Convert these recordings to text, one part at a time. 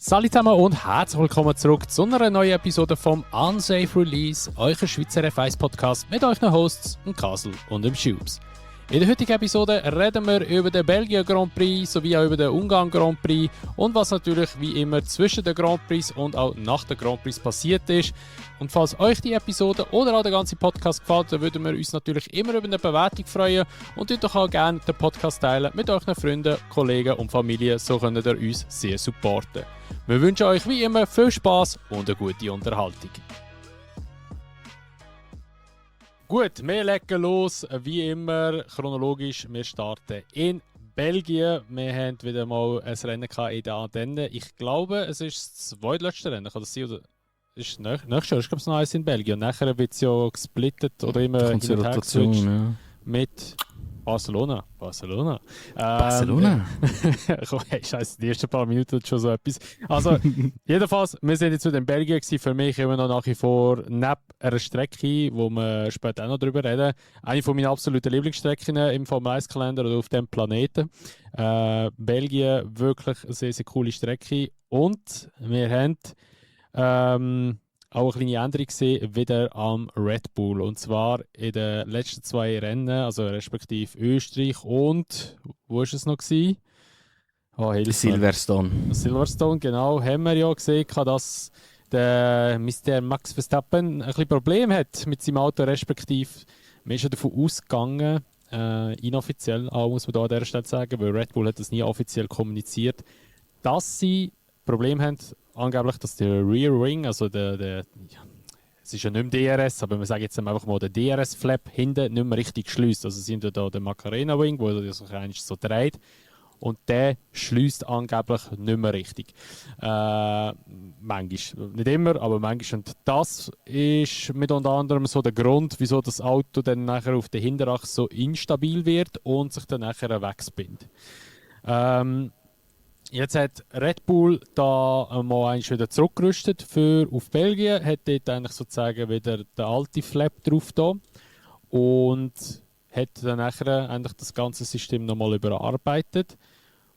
Salut zusammen und herzlich willkommen zurück zu einer neuen Episode vom Unsafe Release, eurer Schweizer F1 Podcast mit euren Hosts, dem Kasel und dem Schubs. In der heutigen Episode reden wir über den Belgien Grand Prix sowie auch über den Ungarn Grand Prix und was natürlich wie immer zwischen den Grand Prix und auch nach den Grand Prix passiert ist. Und falls euch die Episode oder auch der ganze Podcast gefällt, dann würden wir uns natürlich immer über eine Bewertung freuen und teilt doch auch gerne den Podcast teilen mit euren Freunden, Kollegen und Familie, so könnt ihr uns sehr supporten. Wir wünschen euch wie immer viel Spaß und eine gute Unterhaltung. Gut, wir legen los, wie immer, chronologisch. Wir starten in Belgien. Wir haben wieder mal ein Rennen in der Antenne. Ich glaube, es ist das zweitletzte Rennen. Kann das sein? Oder ist nächstes Jahr ist, glaube ich, noch eins in Belgien. Und nachher wird es ja gesplittet oder immer hin und her geswitcht mit Barcelona. Barcelona? Hey, scheiße, die ersten paar Minuten schon so etwas. Also, jedenfalls, wir sind jetzt wieder in Belgien gewesen. Für mich immer noch nach wie vor neben einer Strecke, wo wir später auch noch drüber reden. Eine von meinen absoluten Lieblingsstrecken im Formel 1 Kalender oder auf dem Planeten. Belgien, wirklich eine sehr, sehr coole Strecke. Und wir haben auch eine kleine Änderung gesehen, wieder am Red Bull. Und zwar in den letzten zwei Rennen, also respektive Österreich und, wo war es noch gewesen? Silverstone. Silverstone, genau. Haben wir ja gesehen, dass der Mr. Max Verstappen ein bisschen Probleme hat mit seinem Auto, respektive wir sind schon davon ausgegangen, inoffiziell, auch muss man da an dieser Stelle sagen, weil Red Bull hat das nie offiziell kommuniziert, dass sie Probleme haben, angeblich, dass der Rear Wing, also es ist ja nicht mehr DRS, aber wir sagen jetzt einfach mal, der DRS-Flap hinten nicht mehr richtig schließt. Also sind ja da der Macarena Wing, wo er sich eigentlich so dreht. Und der schließt angeblich nicht mehr richtig. Manchmal. Nicht immer, aber manchmal. Und das ist mit unter anderem so der Grund, wieso das Auto dann nachher auf der Hinterachse so instabil wird und sich dann nachher wegspinnt. Jetzt hat Red Bull da mal eigentlich wieder zurückgerüstet auf Belgien, hat dort eigentlich sozusagen wieder den alten Flap drauf da und hat dann nachher eigentlich das ganze System nochmal überarbeitet,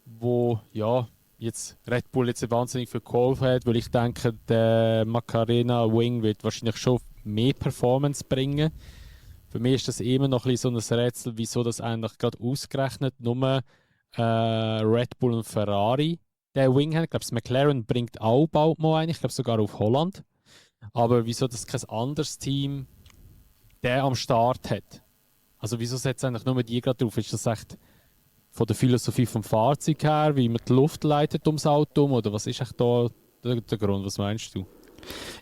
wo ja jetzt Red Bull jetzt wahnsinnig viel geholfen hat, weil ich denke, der Macarena Wing wird wahrscheinlich schon mehr Performance bringen. Für mich ist das immer noch ein bisschen so ein Rätsel, wieso das eigentlich gerade ausgerechnet nur Red Bull und Ferrari den Wing haben. Ich glaube, das McLaren bringt auch bald mal ein, ich glaube sogar auf Holland. Aber wieso das kein anderes Team den am Start hat? Also wieso setzt eigentlich nur die gerade drauf? Ist das echt von der Philosophie vom Fahrzeug her, wie man die Luft leitet ums Auto um, oder was ist echt da der Grund? Was meinst du?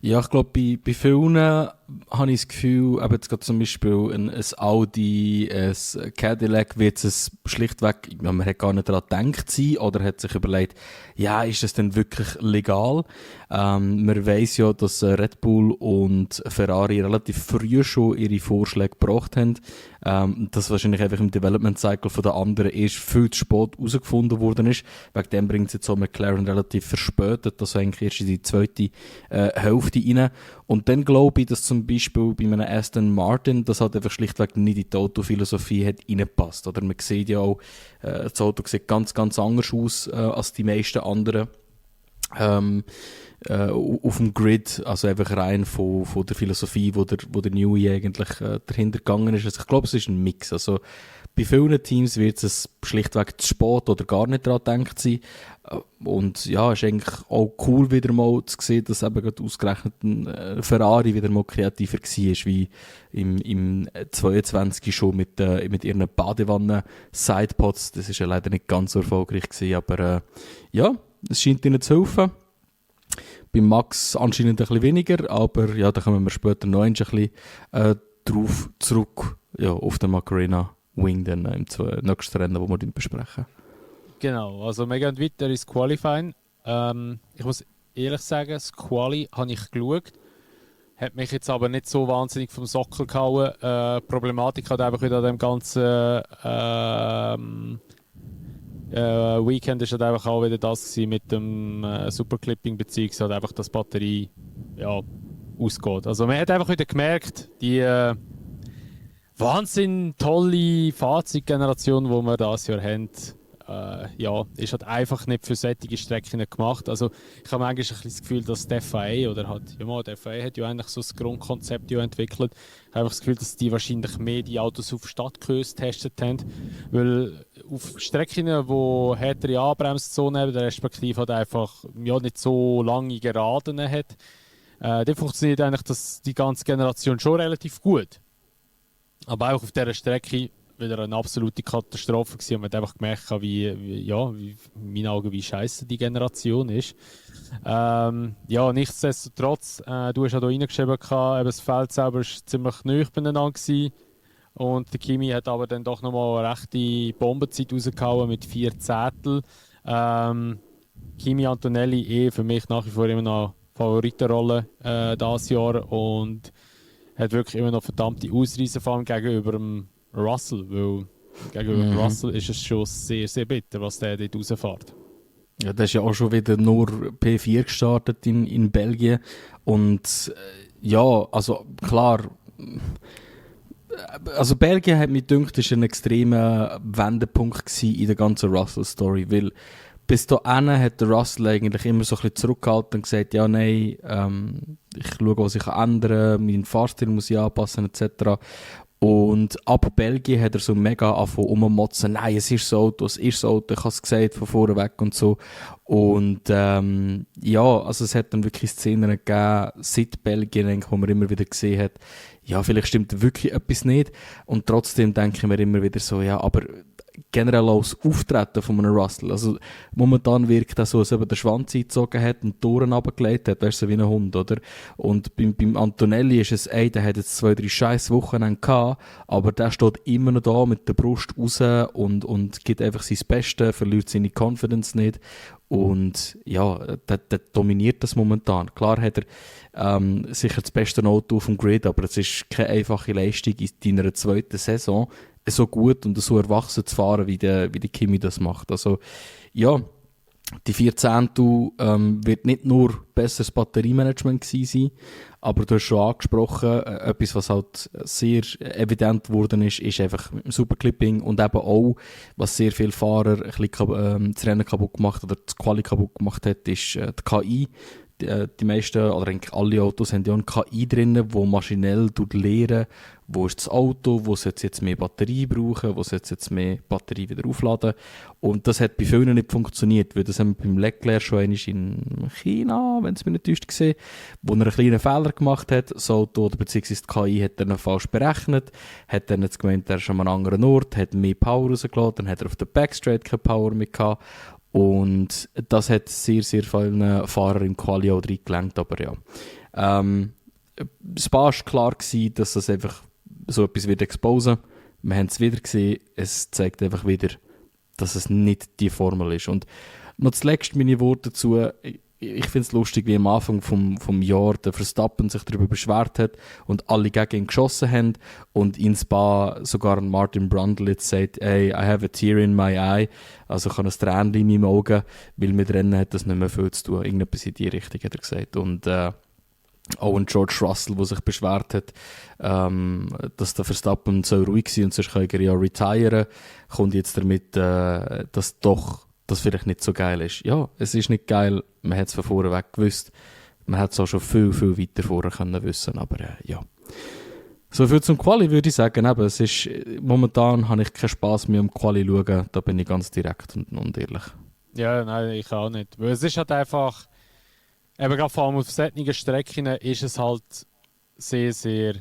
Ja, ich glaube, bei vielen habe ich das Gefühl, eben jetzt gerade zum Beispiel ein Audi, ein Cadillac, wird es schlichtweg, man hat gar nicht daran gedacht sein, oder hat sich überlegt, ja, ist das denn wirklich legal? Man weiss ja, dass Red Bull und Ferrari relativ früh schon ihre Vorschläge gebracht haben. Das wahrscheinlich einfach im Development Cycle von der anderen erst viel zu spät herausgefunden worden ist. Wegen dem bringt es jetzt so McLaren relativ verspätet, also eigentlich erst in die zweite Hälfte rein. Und dann glaube ich, dass zum Beispiel bei einem Aston Martin das halt einfach schlichtweg nicht in die Autophilosophie hat reingepasst. Oder man sieht ja auch, das Auto sieht ganz, ganz anders aus als die meisten anderen. Auf dem Grid, also einfach rein von der Philosophie, wo der Newey eigentlich dahinter gegangen ist. Also ich glaube, es ist ein Mix. Also bei vielen Teams wird es schlichtweg zu spät oder gar nicht daran gedacht sein. Und ja, es ist eigentlich auch cool, wieder mal zu sehen, dass eben gerade ausgerechnet ein Ferrari wieder mal kreativer war, wie im 22 schon mit ihren Badewannen-Sidepods. Das ist ja leider nicht ganz so erfolgreich gewesen, aber ja, es scheint ihnen zu helfen. Bei Max anscheinend ein bisschen weniger, aber ja, da kommen wir später noch ein bisschen drauf zurück, ja, auf den Macarena Wing dann im nächsten Rennen, das wir besprechen. Genau, also wir gehen weiter ins Qualifying. Ich muss ehrlich sagen, das Quali habe ich geschaut, hat mich jetzt aber nicht so wahnsinnig vom Sockel gehauen. Problematik hat einfach wieder an dem ganzen Weekend ist halt einfach auch wieder das gewesen mit dem Superclipping, beziehungsweise einfach, dass die Batterie ja, ausgeht. Also man hat einfach wieder gemerkt, die wahnsinnig tolle Fahrzeuggeneration, die wir dieses Jahr haben, ist halt einfach nicht für solche Strecken gemacht. Also ich habe manchmal ein bisschen das Gefühl, dass die FIA oder halt, die FIA hat ja eigentlich so das Grundkonzept ja entwickelt. Ich habe einfach das Gefühl, dass die wahrscheinlich mehr die Autos auf Stadtkurs getestet haben, weil auf Strecken, wo härtere Anbremszonen haben, respektive halt einfach nicht so lange Geraden hat, da funktioniert eigentlich die ganze Generation schon relativ gut. Aber auch auf dieser Strecke wieder eine absolute Katastrophe gewesen und man hat einfach gemerkt, wie in meinen Augen, wie scheiße die Generation ist. Nichtsdestotrotz, du hast ja da reingeschrieben, das Feld selber war ziemlich nahe beieinander gewesen. Und der Kimi hat aber dann doch nochmal eine rechte Bombenzeit rausgehauen mit 4 Zehntel. Kimi Antonelli für mich nach wie vor immer noch Favoritenrolle dieses Jahr und hat wirklich immer noch verdammte Ausreißer, vor allem gegenüber dem Russell, weil gegenüber Russell ist es schon sehr, sehr bitter, was der dort rausfährt. Ja, der ist ja auch schon wieder nur P4 gestartet in Belgien und also klar, also Belgien hat mich gedacht, ist ein extremer Wendepunkt in der ganzen Russell-Story, weil bis dahin hat der Russell eigentlich immer so ein bisschen zurückgehalten und gesagt, ja nein, ich schaue, was ich ändern kann, meinen Fahrstil muss ich anpassen etc. Und ab Belgien hat er so mega angefangen rummotzen, nein, es ist so Auto, ich habe es gesagt von vorne weg und so. Und also es hat dann wirklich Szenen gegeben, seit Belgien, wo man immer wieder gesehen hat, ja, vielleicht stimmt wirklich etwas nicht. Und trotzdem denke ich mir immer wieder so, ja, aber generell auch das Auftreten von einem Russell. Also momentan wirkt das so, als ob er den Schwanz eingezogen hat und die Ohren runtergelegt hat, weißt du, so wie ein Hund, oder? Und beim Antonelli ist es, der hat jetzt 2-3 scheiß Wochenende gehabt, aber der steht immer noch da mit der Brust raus und gibt einfach sein Bestes, verliert seine Confidence nicht. Und ja, der dominiert das momentan. Klar hat er sicher das beste Auto auf dem Grid, aber es ist keine einfache Leistung in deiner zweiten Saison so gut und so erwachsen zu fahren, wie der Kimi das macht. Also ja, die 14. Wird nicht nur besseres Batteriemanagement gewesen sein, aber du hast schon angesprochen, etwas, was halt sehr evident geworden ist einfach mit dem Superclipping und eben auch, was sehr viele Fahrer ein bisschen das Rennen kaputt gemacht oder das Quali kaputt gemacht hat, ist die KI. Die meisten, oder eigentlich alle Autos haben ja eine KI drin, die maschinell lernen, wo ist das Auto, wo sollte es jetzt mehr Batterie brauchen, wo sollte es jetzt mehr Batterie wieder aufladen. Und das hat bei vielen nicht funktioniert, weil das haben wir beim Leclerc schon einmal in China, wenn es mir nicht täuscht, gesehen, wo er einen kleinen Fehler gemacht hat. Das Auto, oder beziehungsweise die KI hat er falsch berechnet, hat dann jetzt gemeint, er ist an einem anderen Ort, hat mehr Power rausgelassen, dann hat er auf der Backstraight keine Power mehr gehabt. Und das hat sehr, sehr vielen Fahrern im Quali auch reingelenkt, aber ja. Es war klar gewesen, dass das einfach so etwas wird exposen. Wir haben es wieder gesehen, es zeigt einfach wieder, dass es nicht die Formel ist. Und noch zuletzt meine Worte dazu. Ich finde es lustig, wie am Anfang vom Jahr der Verstappen sich darüber beschwert hat und alle gegen ihn geschossen haben und in Spa sogar Martin Brundle jetzt sagt, hey, I have a tear in my eye, also ich habe ein Tränchen in meinem Auge, weil mit Rennen hat das nicht mehr viel zu tun. Irgendetwas in die Richtung hat er gesagt. Und auch ein George Russell, der sich beschwert hat, dass der Verstappen so ruhig war und sonst kann er ja retiren, kommt jetzt damit, dass das vielleicht nicht so geil ist. Ja, es ist nicht geil, man hat es von vorne weg gewusst. Man hätte es auch schon viel, viel weiter vorher können wissen, aber ja. So viel zum Quali würde ich sagen. Eben, es ist, momentan habe ich keinen Spass mehr am Quali schauen, da bin ich ganz direkt und ehrlich. Ja, nein, ich auch nicht. Weil es ist halt einfach, eben gerade vor allem auf solchen Strecken ist es halt sehr, sehr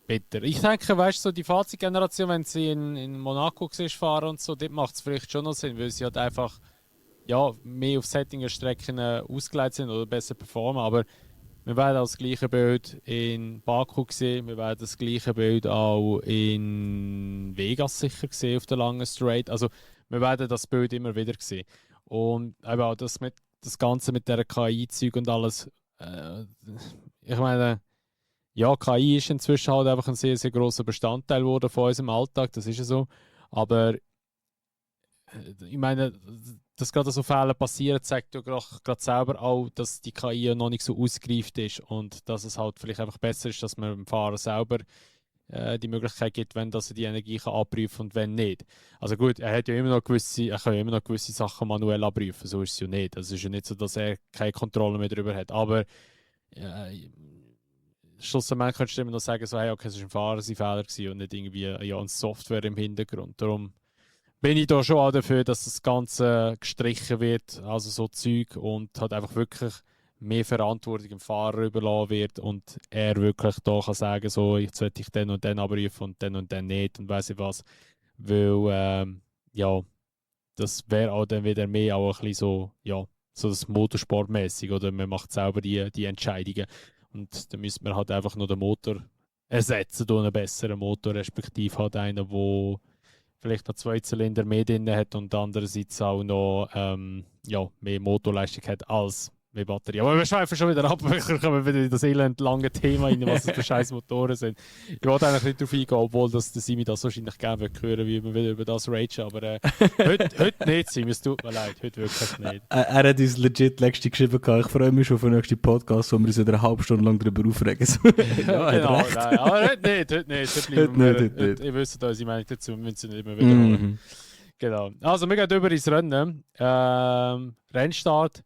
bitter. Ich denke, weißt du, so die Fazitgeneration, wenn sie in Monaco fahren und so, dort macht es vielleicht schon noch Sinn, weil sie halt einfach mehr auf Settinger-Strecken ausgelegt sind oder besser performen. Aber wir werden auch das gleiche Bild in Baku sehen, wir werden das gleiche Bild auch in Vegas sicher sehen auf der langen Straight. Also wir werden das Bild immer wieder sehen. Und eben auch das Ganze mit der KI-Zeug und alles. Ich meine, ja, KI ist inzwischen halt einfach ein sehr, sehr grosser Bestandteil geworden von unserem Alltag, das ist ja so. Aber ich meine, dass gerade so Fälle passieren, zeigt ja gerade selber auch, dass die KI ja noch nicht so ausgereift ist und dass es halt vielleicht einfach besser ist, dass man dem Fahrer selber die Möglichkeit gibt, wenn dass er die Energie kann abprüfen und wenn nicht. Also gut, er kann ja immer noch gewisse Sachen manuell abprüfen, so ist es ja nicht. Also es ist ja nicht so, dass er keine Kontrolle mehr darüber hat. Aber schlussendlich könntest du immer noch sagen, so, hey, okay, es war ein Fahrer sein Fehler gewesen und nicht irgendwie eine Software im Hintergrund. Darum bin ich da schon auch dafür, dass das Ganze gestrichen wird, also so Zeug, und halt einfach wirklich mehr Verantwortung dem Fahrer überlassen wird und er wirklich da kann sagen, so, jetzt sollte ich den und den abrufen und den nicht und weiss ich was. Weil, ja, das wäre auch dann wieder mehr auch ein bisschen so, ja, so das Motorsportmäßig, oder man macht selber die Entscheidungen. Und dann müsste man halt einfach nur den Motor ersetzen durch einen besseren Motor, respektive halt einen, der vielleicht noch 2 Zylinder mehr drin hat und andererseits auch noch mehr Motorleistung hat als mehr Batterie. Aber wir schweifen schon wieder ab, wir kommen wieder in das elend lange Thema rein, was das für scheiß Motoren sind. Ich wollte eigentlich nicht darauf eingehen, obwohl der Simi das wahrscheinlich gerne hören, wie wir wieder über das ragen, aber heute nicht, Simi, es tut mir leid, heute wirklich nicht. Er hat uns legit letzte geschrieben, ich freue mich schon auf den nächsten Podcast, wo wir uns wieder eine halbe Stunde lang darüber aufregen. Ja, genau, nein, aber heute nicht. Heute ihr wisst unsere Meinung dazu, wir müssen sie nicht mehr wiederholen. Genau. Also, wir gehen über ins Rennen. Rennstart.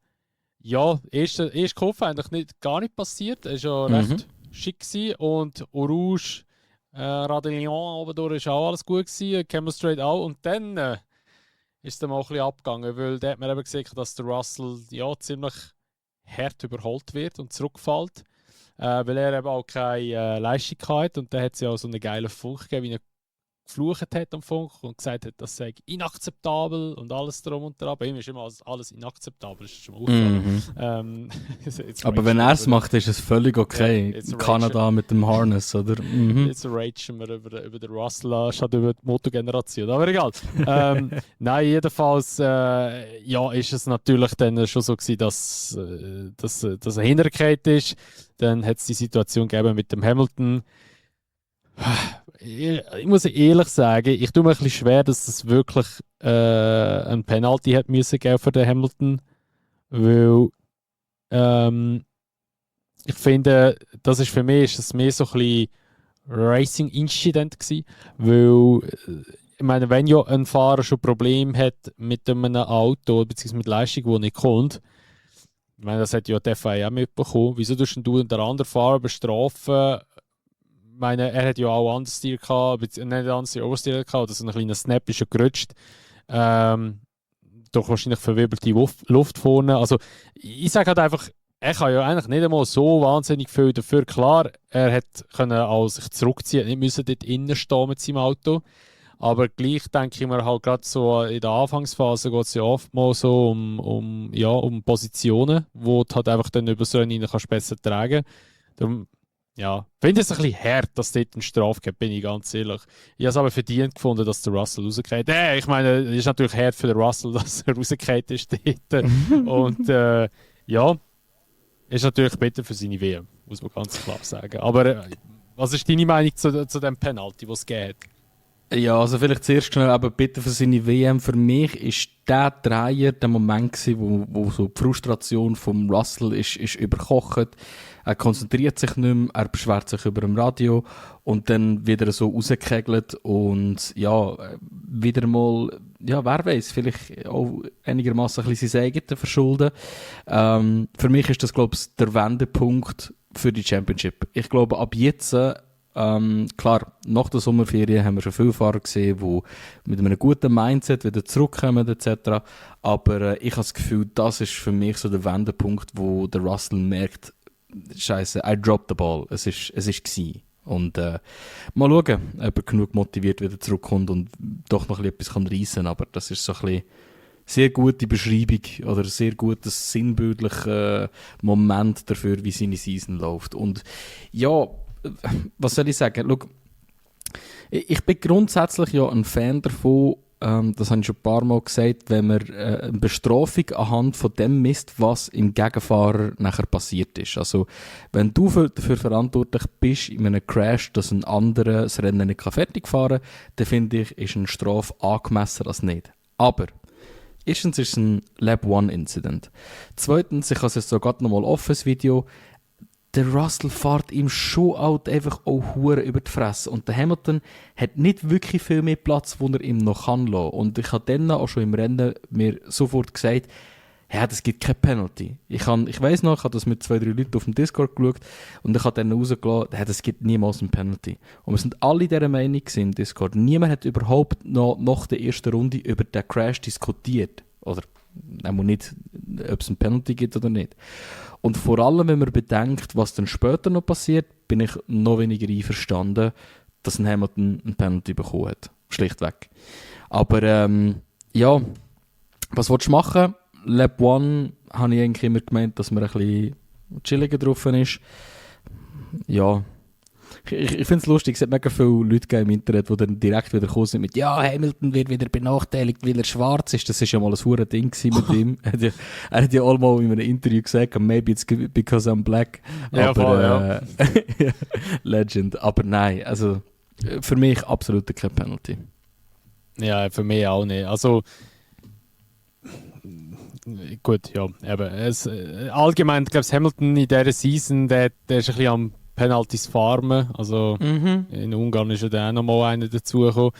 Ja, erste Kurve eigentlich gar nicht passiert. Es war ja recht schick gewesen. Und Orange, Radillon oben durch war auch alles gut gewesen, Chemistrate auch. Und dann ist es mal ein bisschen abgegangen, weil da hat man eben gesehen, dass der Russell ja ziemlich hart überholt wird und zurückfällt. Weil er eben auch keine Leistung hat. Und dann hat es ja auch so einen geilen Funk gegeben, wie er geflucht hat am Funk und gesagt hat, das sei inakzeptabel und alles drum und dran. Bei ihm ist immer alles inakzeptabel, das ist schon mal aufgefallen. Aber wenn er es macht, ist es völlig okay. Ja, Kanada mit dem Harness, oder? Jetzt ragen wir über den Russell statt über die Motogeneration, aber egal. Nein, jedenfalls ist es natürlich dann schon so gewesen, dass er hintergefallen ist. Dann hat es die Situation gegeben mit dem Hamilton. Ich muss ehrlich sagen, ich tue mir ein bisschen schwer, dass es wirklich ein Penalty hat müssen geben für den Hamilton, weil ich finde, das ist für mich ist das mehr so ein bisschen Racing-Incident gewesen, weil ich meine, wenn ja ein Fahrer schon Probleme hat mit einem Auto bzw. mit Leistung, die nicht kommt, ich meine, das hat ja die FIA auch mitbekommen, wieso tust du den anderen Fahrer bestrafen? Ich meine, er hat ja auch Understeer gehabt, nicht Understeer, Oversteer gehabt, oder so ein kleiner Snap ist schon gerutscht. Doch wahrscheinlich verwirbelte Luft vorne. Also, ich sage halt einfach, er kann ja eigentlich nicht einmal so wahnsinnig viel dafür. Klar, er hat können auch sich zurückziehen, nicht müssen dort innen stehen mit seinem Auto. Aber gleich denke ich mir halt gerade so, in der Anfangsphase geht es ja oftmals so um Positionen, wo du halt einfach dann über so einen kannst besser tragen. Darum, ja, ich finde es ein bisschen hart, dass es dort eine Strafe gibt, bin ich ganz ehrlich. Ich habe es aber verdient gefunden, dass der Russell rausgeht. Ich meine, es ist natürlich hart für den Russell, dass er rausgeht ist dort. Und ja, ist natürlich bitter für seine WM, muss man ganz klar sagen. Aber was ist deine Meinung zu dem Penalty, was es gegeben hat? Ja, also vielleicht zuerst schnell, aber bitte für seine WM. Für mich ist der Dreier der Moment gewesen, wo so die Frustration vom Russell ist überkocht. Er konzentriert sich nicht mehr, er beschwert sich über dem Radio und dann wieder so rausgekegelt und ja, wieder mal, ja, wer weiß, vielleicht auch einigermaßen ein bisschen sein eigenes verschulden. Für mich ist das, glaube ich, der Wendepunkt für die Championship. Ich glaube, ab jetzt klar, nach der Sommerferien haben wir schon viele Fahrer gesehen, die mit einem guten Mindset wieder zurückkommen etc. Aber ich habe das Gefühl, das ist für mich so der Wendepunkt, wo der Russell merkt, Scheiße, I dropped the ball. Es ist gewesen. Und mal schauen, ob er genug motiviert wieder zurückkommt und doch noch etwas reissen kann. Aber das ist so ein bisschen sehr gute Beschreibung oder sehr gutes sinnbildliches Moment dafür, wie seine Season läuft. Und ja, was soll ich sagen? Schau, ich bin grundsätzlich ja ein Fan davon, das habe ich schon ein paar Mal gesagt, wenn man eine Bestrafung anhand von dem misst, was im Gegenfahrer nachher passiert ist. Also, wenn du dafür verantwortlich bist in einem Crash, dass ein anderer das Rennen nicht fertig fahren kann, dann finde ich, ist eine Strafe angemessener als nicht. Aber erstens ist es ein Lab-1-Incident. Zweitens, ich habe es jetzt so gerade nochmal offen, das Video, der Russell fährt ihm schon halt einfach auch hure über die Fresse. Und der Hamilton hat nicht wirklich viel mehr Platz, wo er ihm noch kann lassen. Und ich habe dann auch schon im Rennen mir sofort gesagt, ja, das gibt keine Penalty. Ich weiss noch, ich habe das mit 2-3 Leuten auf dem Discord geschaut und ich habe dann rausgelassen, ja, das gibt niemals eine Penalty. Und wir sind alle dieser Meinung im Discord. Niemand hat überhaupt noch nach der ersten Runde über den Crash diskutiert. Oder nicht, ob es eine Penalty gibt oder nicht. Und vor allem, wenn man bedenkt, was dann später noch passiert, bin ich noch weniger einverstanden, dass ein Hamilton eine Penalty bekommen hat. Schlichtweg. Aber ja, was willst du machen? Lap 1 habe ich eigentlich immer gemeint, dass man ein bisschen chilliger drauf ist. Ja, ich finde es lustig, es hat mega viele Leute im Internet, die dann direkt wieder gekommen sind mit «Ja, Hamilton wird wieder benachteiligt, weil er schwarz ist». Das war ja mal ein verdammtes Ding mit ihm. Er hat ja auch mal in einem Interview gesagt, «Maybe it's because I'm black». Ja, aber, voll, ja. Legend. Aber nein, also für mich absolut keine Penalty. Ja, für mich auch nicht. Also gut, ja. Eben, allgemein, ich glaube, Hamilton in dieser Season, der ist ein bisschen am Penalties farmen. Also in Ungarn ist ja dann auch noch mal einer dazugekommen.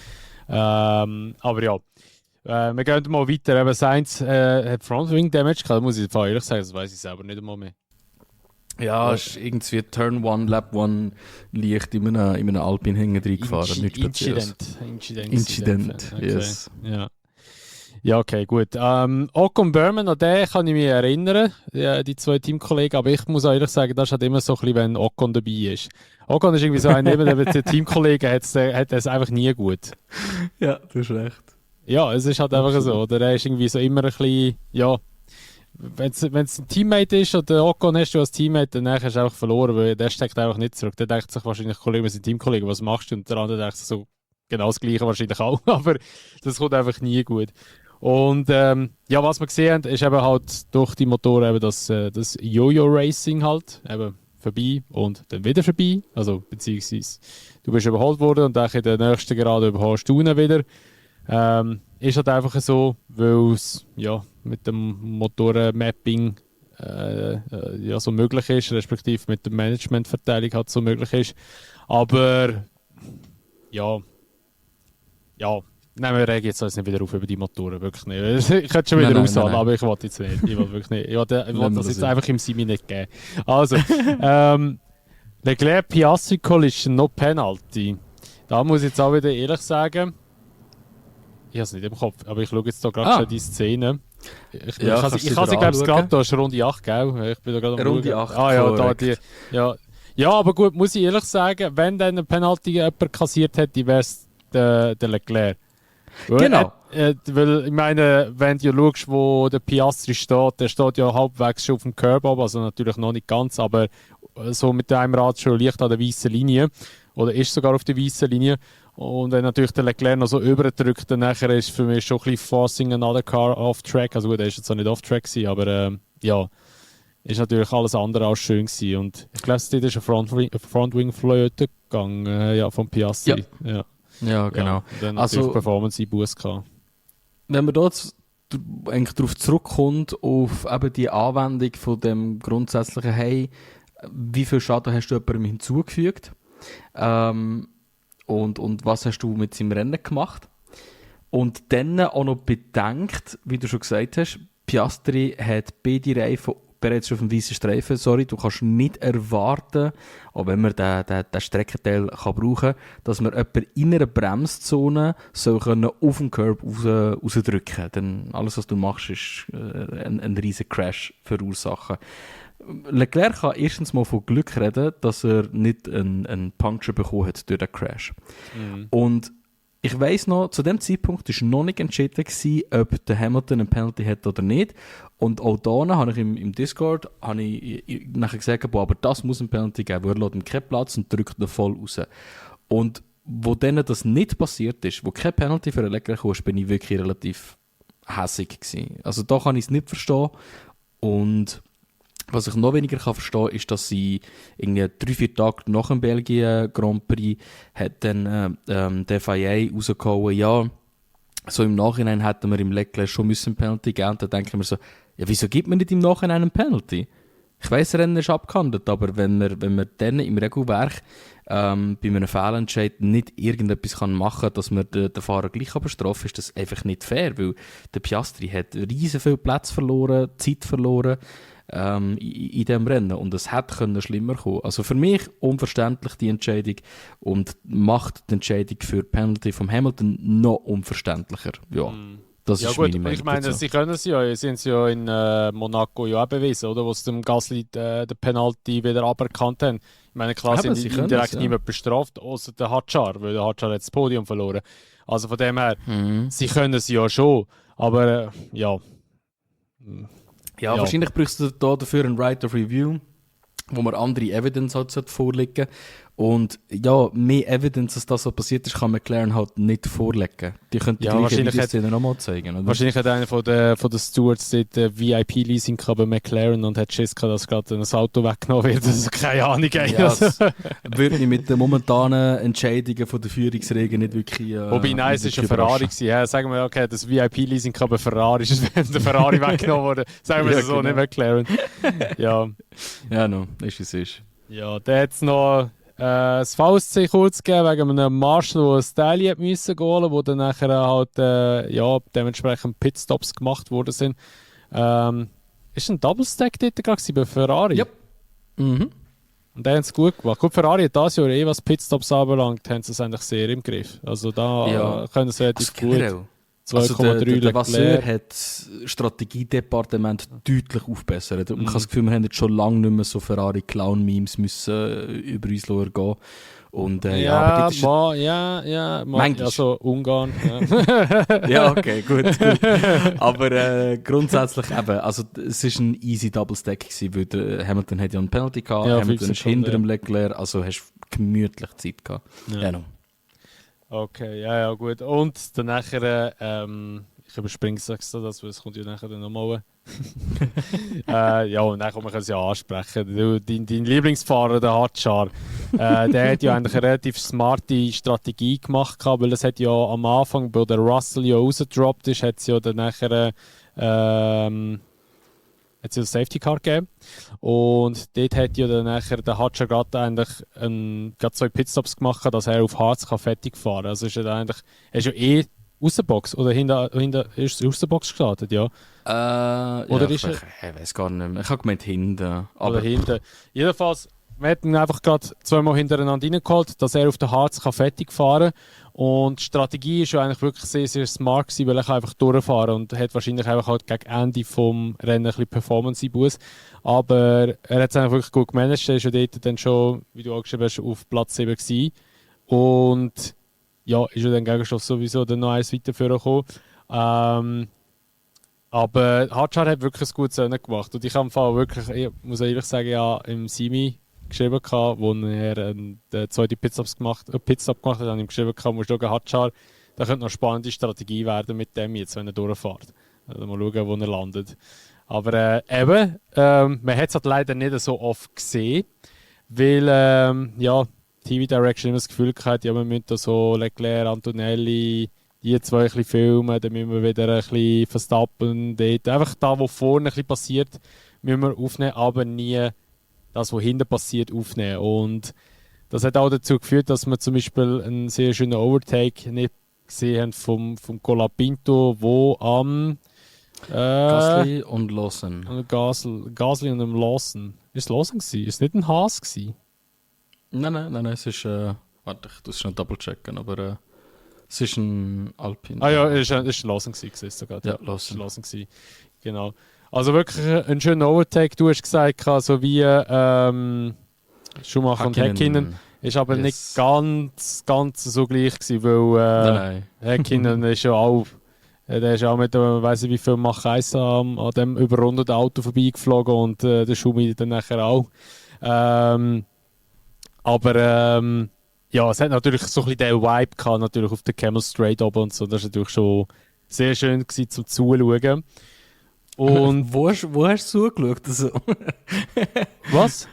Aber ja, wir gehen mal weiter. Eben, Sainz hat Frontwing Damage gehabt, muss ich ehrlich sagen, das weiß ich selber nicht einmal mehr. Ja, es ist irgendwie Turn 1, Lap 1 leicht in einem Alpine hängen reingefahren. Incident, okay. Yes. Ja. Ja, okay, gut. Ocon Berman, an den kann ich mich erinnern, die zwei Teamkollegen, aber ich muss auch ehrlich sagen, das ist halt immer so ein bisschen, wenn Ocon dabei ist. Ocon ist irgendwie so ein, neben den Teamkollegen hat es einfach nie gut. Ja, du hast recht. Ja, es ist halt einfach so, oder? Er ist irgendwie so immer ein bisschen, ja, wenn es ein Teammate ist oder Ocon hast du als Teammate, dann hast du einfach verloren, weil der steckt einfach nicht zurück. Der denkt sich wahrscheinlich, Kollege, wir sind Teamkollegen, was machst du? Und der andere denkt sich so, genau das Gleiche wahrscheinlich auch, aber das kommt einfach nie gut. Und ja, was wir gesehen haben, ist eben halt durch die Motoren eben das Jojo-Racing halt eben vorbei und dann wieder vorbei. Also beziehungsweise du bist überholt worden und dann in der nächsten Gerade überholst du ihn wieder. Ist halt einfach so, weil es ja, mit dem Motorenmapping ja, so möglich ist, respektive mit der Managementverteilung halt so möglich ist. Aber ja. Nein, wir regen jetzt also nicht wieder auf über die Motoren, wirklich nicht. Ich könnte schon wieder aushalten, aber ich wollte jetzt nicht. Ich will wirklich nicht. Ich will das jetzt einfach im Simi nicht geben. Also, Leclerc Piastri Collision, no Penalty. Da muss ich jetzt auch wieder ehrlich sagen, ich habe es nicht im Kopf, aber ich schaue jetzt da gerade schon die Szene. Ich habe sie, glaube ich, gerade, da ist Runde 8, gell? Ich bin da gerade am Runde 8, ja, aber gut, muss ich ehrlich sagen, wenn dann eine Penalty jemand kassiert hätte, wäre es der Leclerc. Genau. Weil ich meine, wenn du schaust, wo der Piastri steht, der steht ja halbwegs schon auf dem Curb, also natürlich noch nicht ganz, aber so mit einem Rad schon leicht an der weißen Linie oder ist sogar auf der weißen Linie. Und wenn natürlich der Leclerc noch so überdrückt, dann nachher ist für mich schon ein bisschen forcing another car off track. Also gut, er ist jetzt auch nicht off track gewesen, aber ja, ist natürlich alles andere als schön gewesen. Und ich glaube, es ist eine Frontwing-Flöte gegangen, ja, vom Piastri. Ja, genau. Ja, dann also Performance-Einbuß gehabt. Wenn man dort eigentlich darauf zurückkommt, auf eben die Anwendung von dem grundsätzlichen «Hey, wie viel Schaden hast du jemandem hinzugefügt?» und was hast du mit seinem Rennen gemacht? Und dann auch noch bedenkt, wie du schon gesagt hast, Piastri hat beide Reifen bereits schon auf dem weißen Streifen. Sorry, du kannst nicht erwarten, auch wenn man den Streckenteil kann brauchen kann, dass man jemanden in einer Bremszone so auf dem Curb rausdrücken kann. Denn alles, was du machst, ist ein riesen Crash verursachen. Leclerc kann erstens mal von Glück reden, dass er nicht einen Puncture bekommen hat durch den Crash. Und ich weiss noch, zu dem Zeitpunkt war noch nicht entschieden gewesen, ob der Hamilton eine Penalty hat oder nicht. Und auch da habe ich im Discord nachher gesagt, aber das muss eine Penalty geben, weil er lässt ihm keinen Platz und drückt ihn voll raus. Und wo denen das nicht passiert ist, wo keine Penalty für einen Leclerc kam, bin ich wirklich relativ hässig gewesen. Also da kann ich es nicht verstehen. Und was ich noch weniger kann verstehen kann, ist, dass sie irgendwie 3-4 Tage nach dem Belgien Grand Prix hat dann der FIA rausgehauen, ja, so im Nachhinein hätten wir im Leclerc schon müssen Penalty geben. Und dann denken wir so, ja, wieso gibt man nicht im Nachhinein einen Penalty? Ich weiss, Rennen ist abgehandelt, aber wenn man dann im Regelwerk bei einem Fehlentscheid nicht irgendetwas machen kann, dass man den Fahrer gleich bestrafen, ist das einfach nicht fair, weil der Piastri hat riesen viel Platz verloren, Zeit verloren in diesem Rennen und es hätte schlimmer kommen. Also für mich unverständlich die Entscheidung und macht die Entscheidung für die Penalty von Hamilton noch unverständlicher. Ja. Das Ja ist gut, meine Meinung ich meine, dazu. sie können es ja, sie haben es ja in Monaco ja auch bewiesen, oder? Wo sie dem Gasly den Penalty wieder aberkannt haben. Ich meine, klar, Aber sie sie haben können indirekt es, ja. niemand bestraft, außer der Hadjar, weil der Hadjar hat das Podium verloren. Also von dem her, sie können es ja schon, aber ja. Ja, wahrscheinlich brauchst du da dafür ein Right of Review, wo man andere Evidence halt vorlegen. Und ja, mehr Evidence, dass das so passiert ist, kann McLaren halt nicht vorlegen. Die können die Ja, gleiche wahrscheinlich Videoszene nochmal zeigen, oder? Wahrscheinlich hat einer von den Stewards dort VIP-Leasing bei McLaren und hat Schiss gehabt, dass gerade ein Auto weggenommen wird. Also keine Ahnung. Ja, das würde ich mit den momentanen Entscheidungen von der Führungsregeln nicht wirklich Wobei, nein, es nicht war ein wirklich Ferrari. überraschen. Ja, sagen wir, okay, das VIP-Leasing bei Ferrari ist, wenn der Ferrari weggenommen wurde. Sagen wir Ja, es so, genau. nicht McLaren. Ja, Ja, no, ist es ist. ja, da hat es noch das VSC kurz gegeben, wegen einem Marshall, der ein Styli hat müssen holen, wo dann nachher halt ja, dementsprechend Pitstops gemacht worden sind. Ist ein Double-Stack dort gerade gewesen bei Ferrari? Yep. Mhm. Und die haben es gut gemacht. Gut, Ferrari hat dieses Jahr was Pitstops anbelangt, haben sie es eigentlich sehr im Griff. Also da Ja. können sie relativ Also gut. generell. 2,3 Also der Vasseur Leclerc. hat das Strategiedepartement deutlich aufbessert. Und ich habe das Gefühl, wir haben jetzt schon lange nicht mehr so Ferrari-Clown-Memes müssen über uns gehen. Und aber Ja, dort ist Manchmal. also Ungarn. Ja. ja, okay, gut. Aber grundsätzlich eben, also es war ein easy Double-Stack gewesen, weil der Hamilton hat ja einen Penalty gehabt, Ja, Hamilton 5 ist hinter Sekunden, dem Leclerc, also hast du gemütlich Zeit gehabt. Ja. Ja, no. Okay, ja, gut. Und dann nachher, ich überspringe es so, das, weil es kommt ja nachher dann nochmal. Ja, und dann kann man es ja ansprechen. Dein Lieblingsfahrer, der Hadjar, der hat ja eigentlich eine relativ smarte Strategie gemacht, weil es hat ja am Anfang, wo der Russell ja rausgedroppt ist, hat es ja dann nachher hat es ja ein Safety Car gegeben. Und dort hat ja dann nachher der Hadjar gerade eigentlich gerade 2 Pitstops gemacht, dass er auf Harz fertig fahren kann. Also ist er eigentlich, er ist ja aus der Box oder hinter ist er aus der Box gestartet, ja. Oder ja, ist er? Ich weiß gar nicht mehr. Ich habe gemeint hinten. Oder hinten. Jedenfalls, wir hätten ihn einfach gerade 2-mal hintereinander reingeholt, dass er auf der Harz fertig fahren kann. Und die Strategie ist ja eigentlich wirklich sehr, sehr smart gewesen, weil er kann einfach durchfahren und hat wahrscheinlich einfach halt gegen Ende vom Rennen ein bisschen Performance-Einbuß. Aber er hat es eigentlich wirklich gut gemanagt. Er ist ja dort dann schon, wie du angeschrieben hast, auf Platz 7 gewesen. Und ja, ist ja dann Gegenstoff sowieso dann noch eins weiterführen gekommen. Aber Hadjar hat wirklich ein gutes Rennen gemacht. Und ich habe im Fall wirklich, ich muss ehrlich sagen, ja, im Simi geschrieben, wo er den zweiten Pitstop gemacht hat, habe ich ihm geschrieben, musst du schauen, Hadjar, da könnte noch eine spannende Strategie werden mit dem jetzt, wenn er durchfährt. Also mal schauen, wo er landet. Aber eben, man hat es halt leider nicht so oft gesehen, weil ja, TV Direction immer das Gefühl gehabt, ja, wir müssen da so Leclerc, Antonelli, die zwei ein bisschen filmen, dann müssen wir wieder ein bisschen Verstappen dort. Einfach da, wo vorne ein bisschen passiert, müssen wir aufnehmen, aber nie das, was hinten passiert, aufnehmen. Und das hat auch dazu geführt, dass wir zum Beispiel einen sehr schönen Overtake nicht gesehen haben vom Colapinto, wo am Gasly und Lawson. Gasly und dem Lawson. Ist es Lawson gewesen? Ist es nicht ein Haas gewesen? Nein, es ist, warte, ich muss schnell double checken, aber es ist ein Alpine. Ah ja, es ist ein Lawson gewesen, sogar. Ja, Lawson. Lawson. Lawson gewesen. Genau. Also wirklich ein schöner Overtake. Du hast gesagt, so wie Schumacher und Häkkinen. Ist aber nicht ganz so gleich gewesen, weil Nein. Häkkinen ist ja auch, der ist auch mit dem, weiss ich wie viel Mach 1 an dem überrundeten Auto vorbeigeflogen und der Schumi dann nachher auch. Aber ja, es hat natürlich so ein bisschen den Vibe gehabt, natürlich auf der Camel Straight oben und so. Das war natürlich schon sehr schön gewesen, zum Zuschauen. Und wo hast du zugeschaut? Also? was?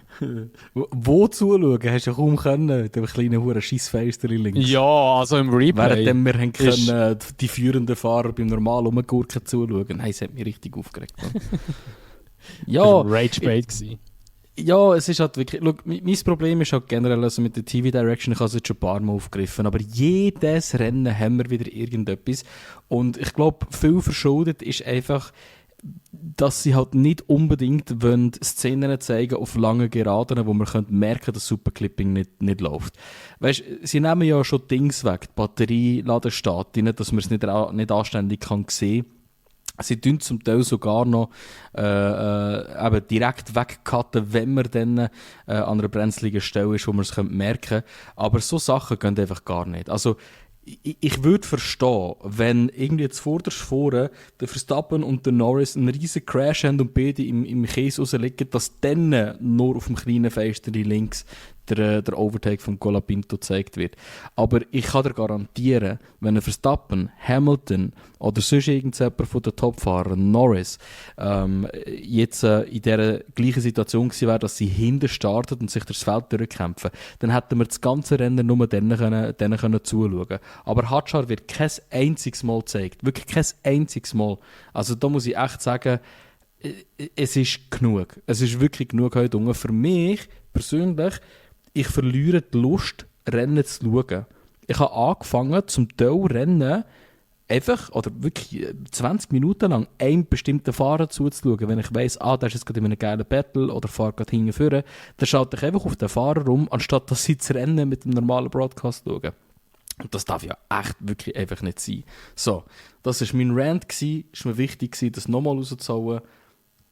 Wo zuschauen? Hast du ja kaum können, mit dem kleinen huren Scheissfenster links. Ja, also im Replay. Während wir haben können, die führenden Fahrer beim normalen Umgurken zuschauen. Nein, es hat mich richtig aufgeregt. Ja, Rage Bait gewesen. Ja, es ist halt wirklich, schau, mein Problem ist halt generell, also mit der TV Direction, ich habe es jetzt schon ein paar Mal aufgegriffen, aber jedes Rennen haben wir wieder irgendetwas und ich glaube, viel verschuldet ist einfach, dass sie halt nicht unbedingt wollen Szenen zeigen auf langen Geraden, wo man könnte merken, dass Superclipping nicht läuft. Weißt, sie nehmen ja schon Dings weg, die Batterie, Ladestation, dass man es nicht anständig kann sehen. Sie tun zum Teil sogar noch eben direkt wegcutten, wenn man dann an einer brenzligen Stelle ist, wo man es merken könnte. Aber so Sachen gehen einfach gar nicht. Also, ich würde verstehen, wenn irgendwie zuvorderst vorne der Verstappen und der Norris einen riesen Crash haben und beide im Käse rausliegen, dass dann nur auf dem kleinen Fenster links der Overtake von Colapinto gezeigt wird. Aber ich kann dir garantieren, wenn ein Verstappen, Hamilton oder sonst irgendjemand von den Topfahrern, Norris, jetzt in dieser gleichen Situation gewesen wäre, dass sie hinten starten und sich durchs Feld durchkämpfen, dann hätten wir das ganze Rennen nur denen können zuschauen. Aber Hadjar wird kein einziges Mal gezeigt. Wirklich kein einziges Mal. Also da muss ich echt sagen, es ist genug. Es ist wirklich genug heute. Und für mich persönlich, ich verliere die Lust, Rennen zu schauen. Ich habe angefangen, zum Teil Rennen einfach, oder wirklich 20 Minuten lang, einem bestimmten Fahrer zuzuschauen. Wenn ich weiss, der ist jetzt gerade in einem geilen Battle oder fahrt gerade hinten vorne, dann schaue ich einfach auf den Fahrer rum, anstatt dass sie das Rennen mit dem normalen Broadcast schauen. Und das darf ja echt wirklich einfach nicht sein. So, das war mein Rant. Es war mir wichtig, das nochmal rauszuhauen.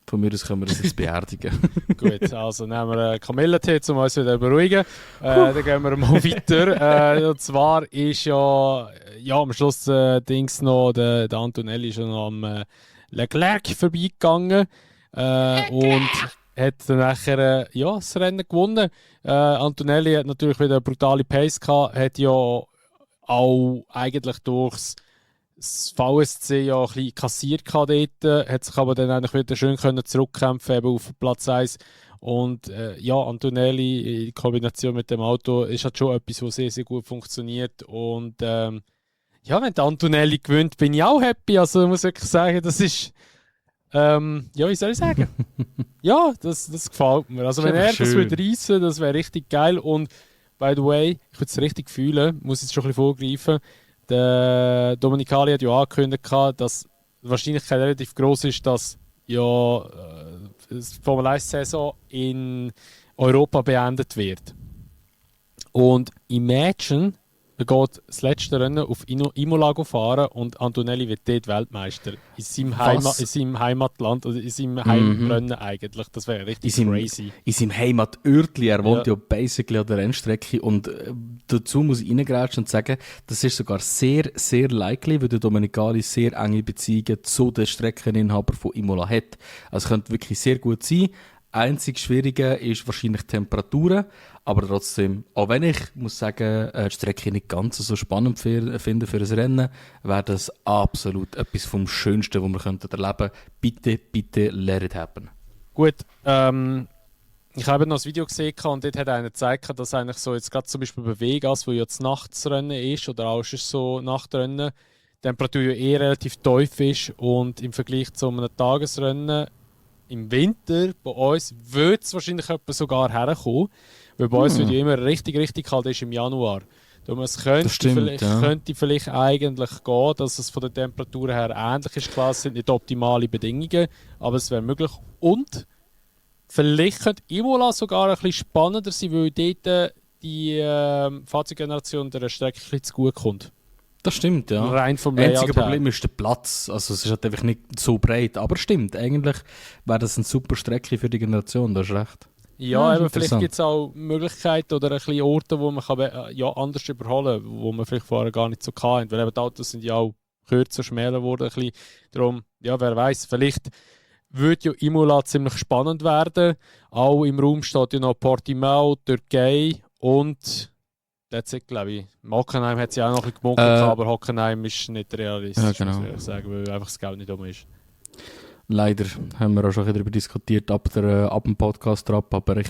Von mir aus können wir das jetzt beerdigen. Gut, also nehmen wir Kamillentee, um uns wieder zu beruhigen. Dann gehen wir mal weiter. Und zwar ist ja am Schluss Dings noch, der Antonelli schon am Leclerc vorbeigegangen und hat dann nachher das Rennen gewonnen. Antonelli hat natürlich wieder eine brutale Pace gehabt, hat ja auch eigentlich durchs das VSC ja ein bisschen kassiert dort, hat sich aber dann eigentlich wieder schön zurückkämpfen eben auf Platz 1. Und Antonelli in Kombination mit dem Auto ist halt schon etwas, was sehr, sehr gut funktioniert. Und wenn der Antonelli gewinnt, bin ich auch happy. Also ich muss wirklich sagen, das ist wie soll ich sagen? Ja, das gefällt mir. Also wenn er das würde reissen, das wäre richtig geil. Und by the way, ich würde es richtig fühlen, muss jetzt schon ein bisschen vorgreifen. Der Dominicali hat ja angekündigt, dass die Wahrscheinlichkeit relativ groß ist, dass die Formel 1-Saison in Europa beendet wird. Und imagine, er geht das letzte Rennen auf Imola fahren und Antonelli wird dort Weltmeister. In seinem Heimatland, oder in seinem Heimrennen eigentlich. Das wäre richtig crazy. In seinem Heimatörtli, er wohnt ja basically an der Rennstrecke. Und dazu muss ich reingrätschen und sagen, das ist sogar sehr, sehr likely, weil der Domenicali sehr enge Beziehungen zu den Streckeninhabern von Imola hat. Also es könnte wirklich sehr gut sein. Einzig Schwierige ist wahrscheinlich die Temperaturen, aber trotzdem, auch wenn ich muss sagen, die Strecke nicht ganz so spannend finde für ein Rennen, wäre das absolut etwas vom Schönsten, was wir erleben könnten. Bitte, bitte, let it happen. Gut, ich habe noch ein Video gesehen und dort hat einer gezeigt, dass eigentlich so jetzt gerade zum Beispiel bei Vegas, wo jetzt Nachtsrennen ist oder auch ist so Nachtrennen, die Temperatur ja eh relativ tief ist und im Vergleich zu einem Tagesrennen im Winter bei uns würde es wahrscheinlich sogar herkommen, weil bei uns wird ja immer richtig, richtig kalt ist im Januar. Es könnte vielleicht eigentlich gehen, dass es von der Temperatur her ähnlich ist. Klar, es sind nicht optimale Bedingungen, aber es wäre möglich. Und vielleicht könnte Imola sogar ein bisschen spannender sein, weil dort die Fahrzeuggeneration der Strecke ein bisschen zu gut kommt. Das stimmt, ja. Rein vom Layout. Das einzige Problem ist der Platz. Also es ist halt einfach nicht so breit. Aber stimmt, eigentlich wäre das eine super Strecke für die Generation, da hast recht. Ja, aber vielleicht gibt es auch Möglichkeiten oder ein bisschen Orte, wo man anders überholen kann, wo man vielleicht vorher gar nicht so kann. Weil eben die Autos sind ja auch kürzer, schmäler geworden. Ein bisschen. Darum, wer weiß, vielleicht würde ja Imola ziemlich spannend werden. Auch im Raum steht ja noch Portimao, Türkei und that's it, glaube ich. Hockenheim hat sie auch noch ein bisschen gemunkelt, aber Hockenheim ist nicht realistisch, muss ich sagen, weil einfach das Geld nicht um ist. Leider haben wir auch schon darüber diskutiert ab dem Podcast ab, aber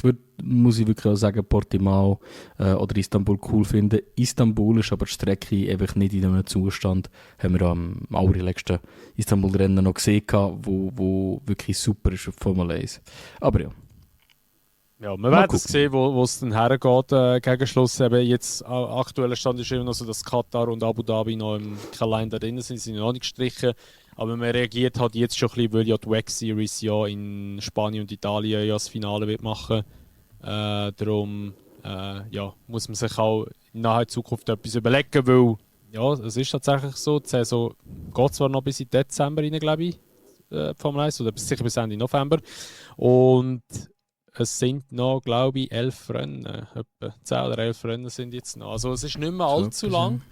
muss ich wirklich auch sagen, Portimao oder Istanbul cool finden. Istanbul ist aber die Strecke einfach nicht in einem Zustand, haben wir am allerletzten Istanbul-Rennen noch gesehen, wo wirklich super ist auf Formel 1. Aber ja. Ja, wir werden es sehen, wo es dann hergeht gegen Schluss. Eben jetzt, aktueller Stand ist immer noch so, dass Katar und Abu Dhabi noch im Kalender drin sind, sind noch nicht gestrichen. Aber man reagiert halt jetzt schon ein bisschen, weil ja die WEC Series ja in Spanien und Italien ja das Finale wird machen. Darum ja, muss man sich auch in naher Zukunft etwas überlegen, weil ja, es ist tatsächlich so, die Saison geht zwar noch bis in Dezember rein, glaube ich, Formel 1, oder sicher bis Ende November. Und es sind noch, glaube ich, 11 Rennen, etwa 10 oder 11 Rennen sind jetzt noch. Also es ist nicht mehr allzu lang.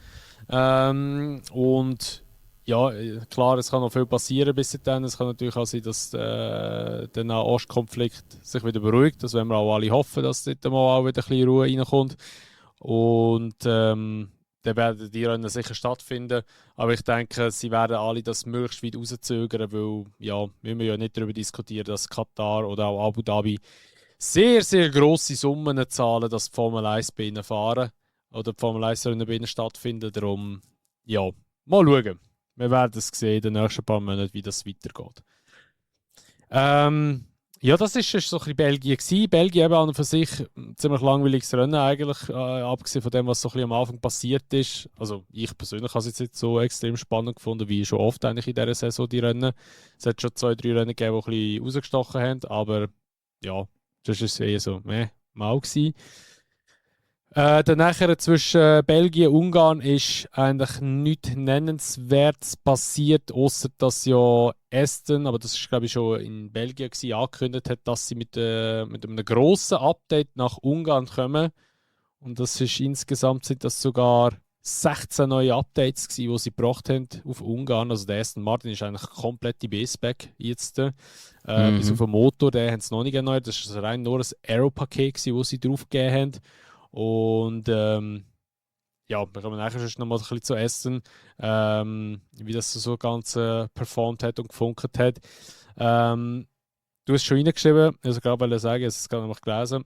Und ja, klar, es kann noch viel passieren bis dann. Es kann natürlich auch sein, dass der Nahostkonflikt sich wieder beruhigt. Das werden wir auch alle hoffen, dass dort mal auch wieder ein bisschen Ruhe reinkommt. Und dann werden die Rennen sicher stattfinden. Aber ich denke, sie werden alle das möglichst weit rauszögern, weil ja, wir müssen ja nicht darüber diskutieren, dass Katar oder auch Abu Dhabi sehr, sehr grosse Summen zahlen, dass die Formel 1 bei ihnen fahren oder die Formel 1 Rennen bei ihnen stattfinden. Darum, ja, mal schauen. Wir werden es sehen in den nächsten paar Monaten, wie das weitergeht. Ja, das war so ein bisschen Belgien gewesen. Belgien eben an und für sich ein ziemlich langweiliges Rennen eigentlich, abgesehen von dem, was so ein bisschen am Anfang passiert ist. Also ich persönlich habe es jetzt nicht so extrem spannend gefunden, wie schon oft eigentlich in dieser Saison die Rennen. Es hat schon 2, 3 Rennen gegeben, die ein bisschen rausgestochen haben, aber ja, das war es eher so, mal gewesen. Dann nachher zwischen Belgien und Ungarn ist eigentlich nichts Nennenswertes passiert, außer dass ja Aston, aber das ist glaube ich schon in Belgien gewesen, angekündigt hat, dass sie mit einem grossen Update nach Ungarn kommen. Und das ist insgesamt sind das sogar 16 neue Updates gewesen, die sie gebracht haben auf Ungarn. Also der Aston Martin ist eigentlich komplett die Baseback jetzt. Bis auf den Motor, den haben sie noch nicht erneuert. Das ist rein nur ein Aero-Paket gewesen, das sie draufgegeben haben. Und ja, wir kommen nachher noch mal ein bisschen zu essen, wie das so ganz performt hat und gefunkt hat. Du hast schon reingeschrieben, also gerade weil ich sagen, ich habe es gerade noch gelesen.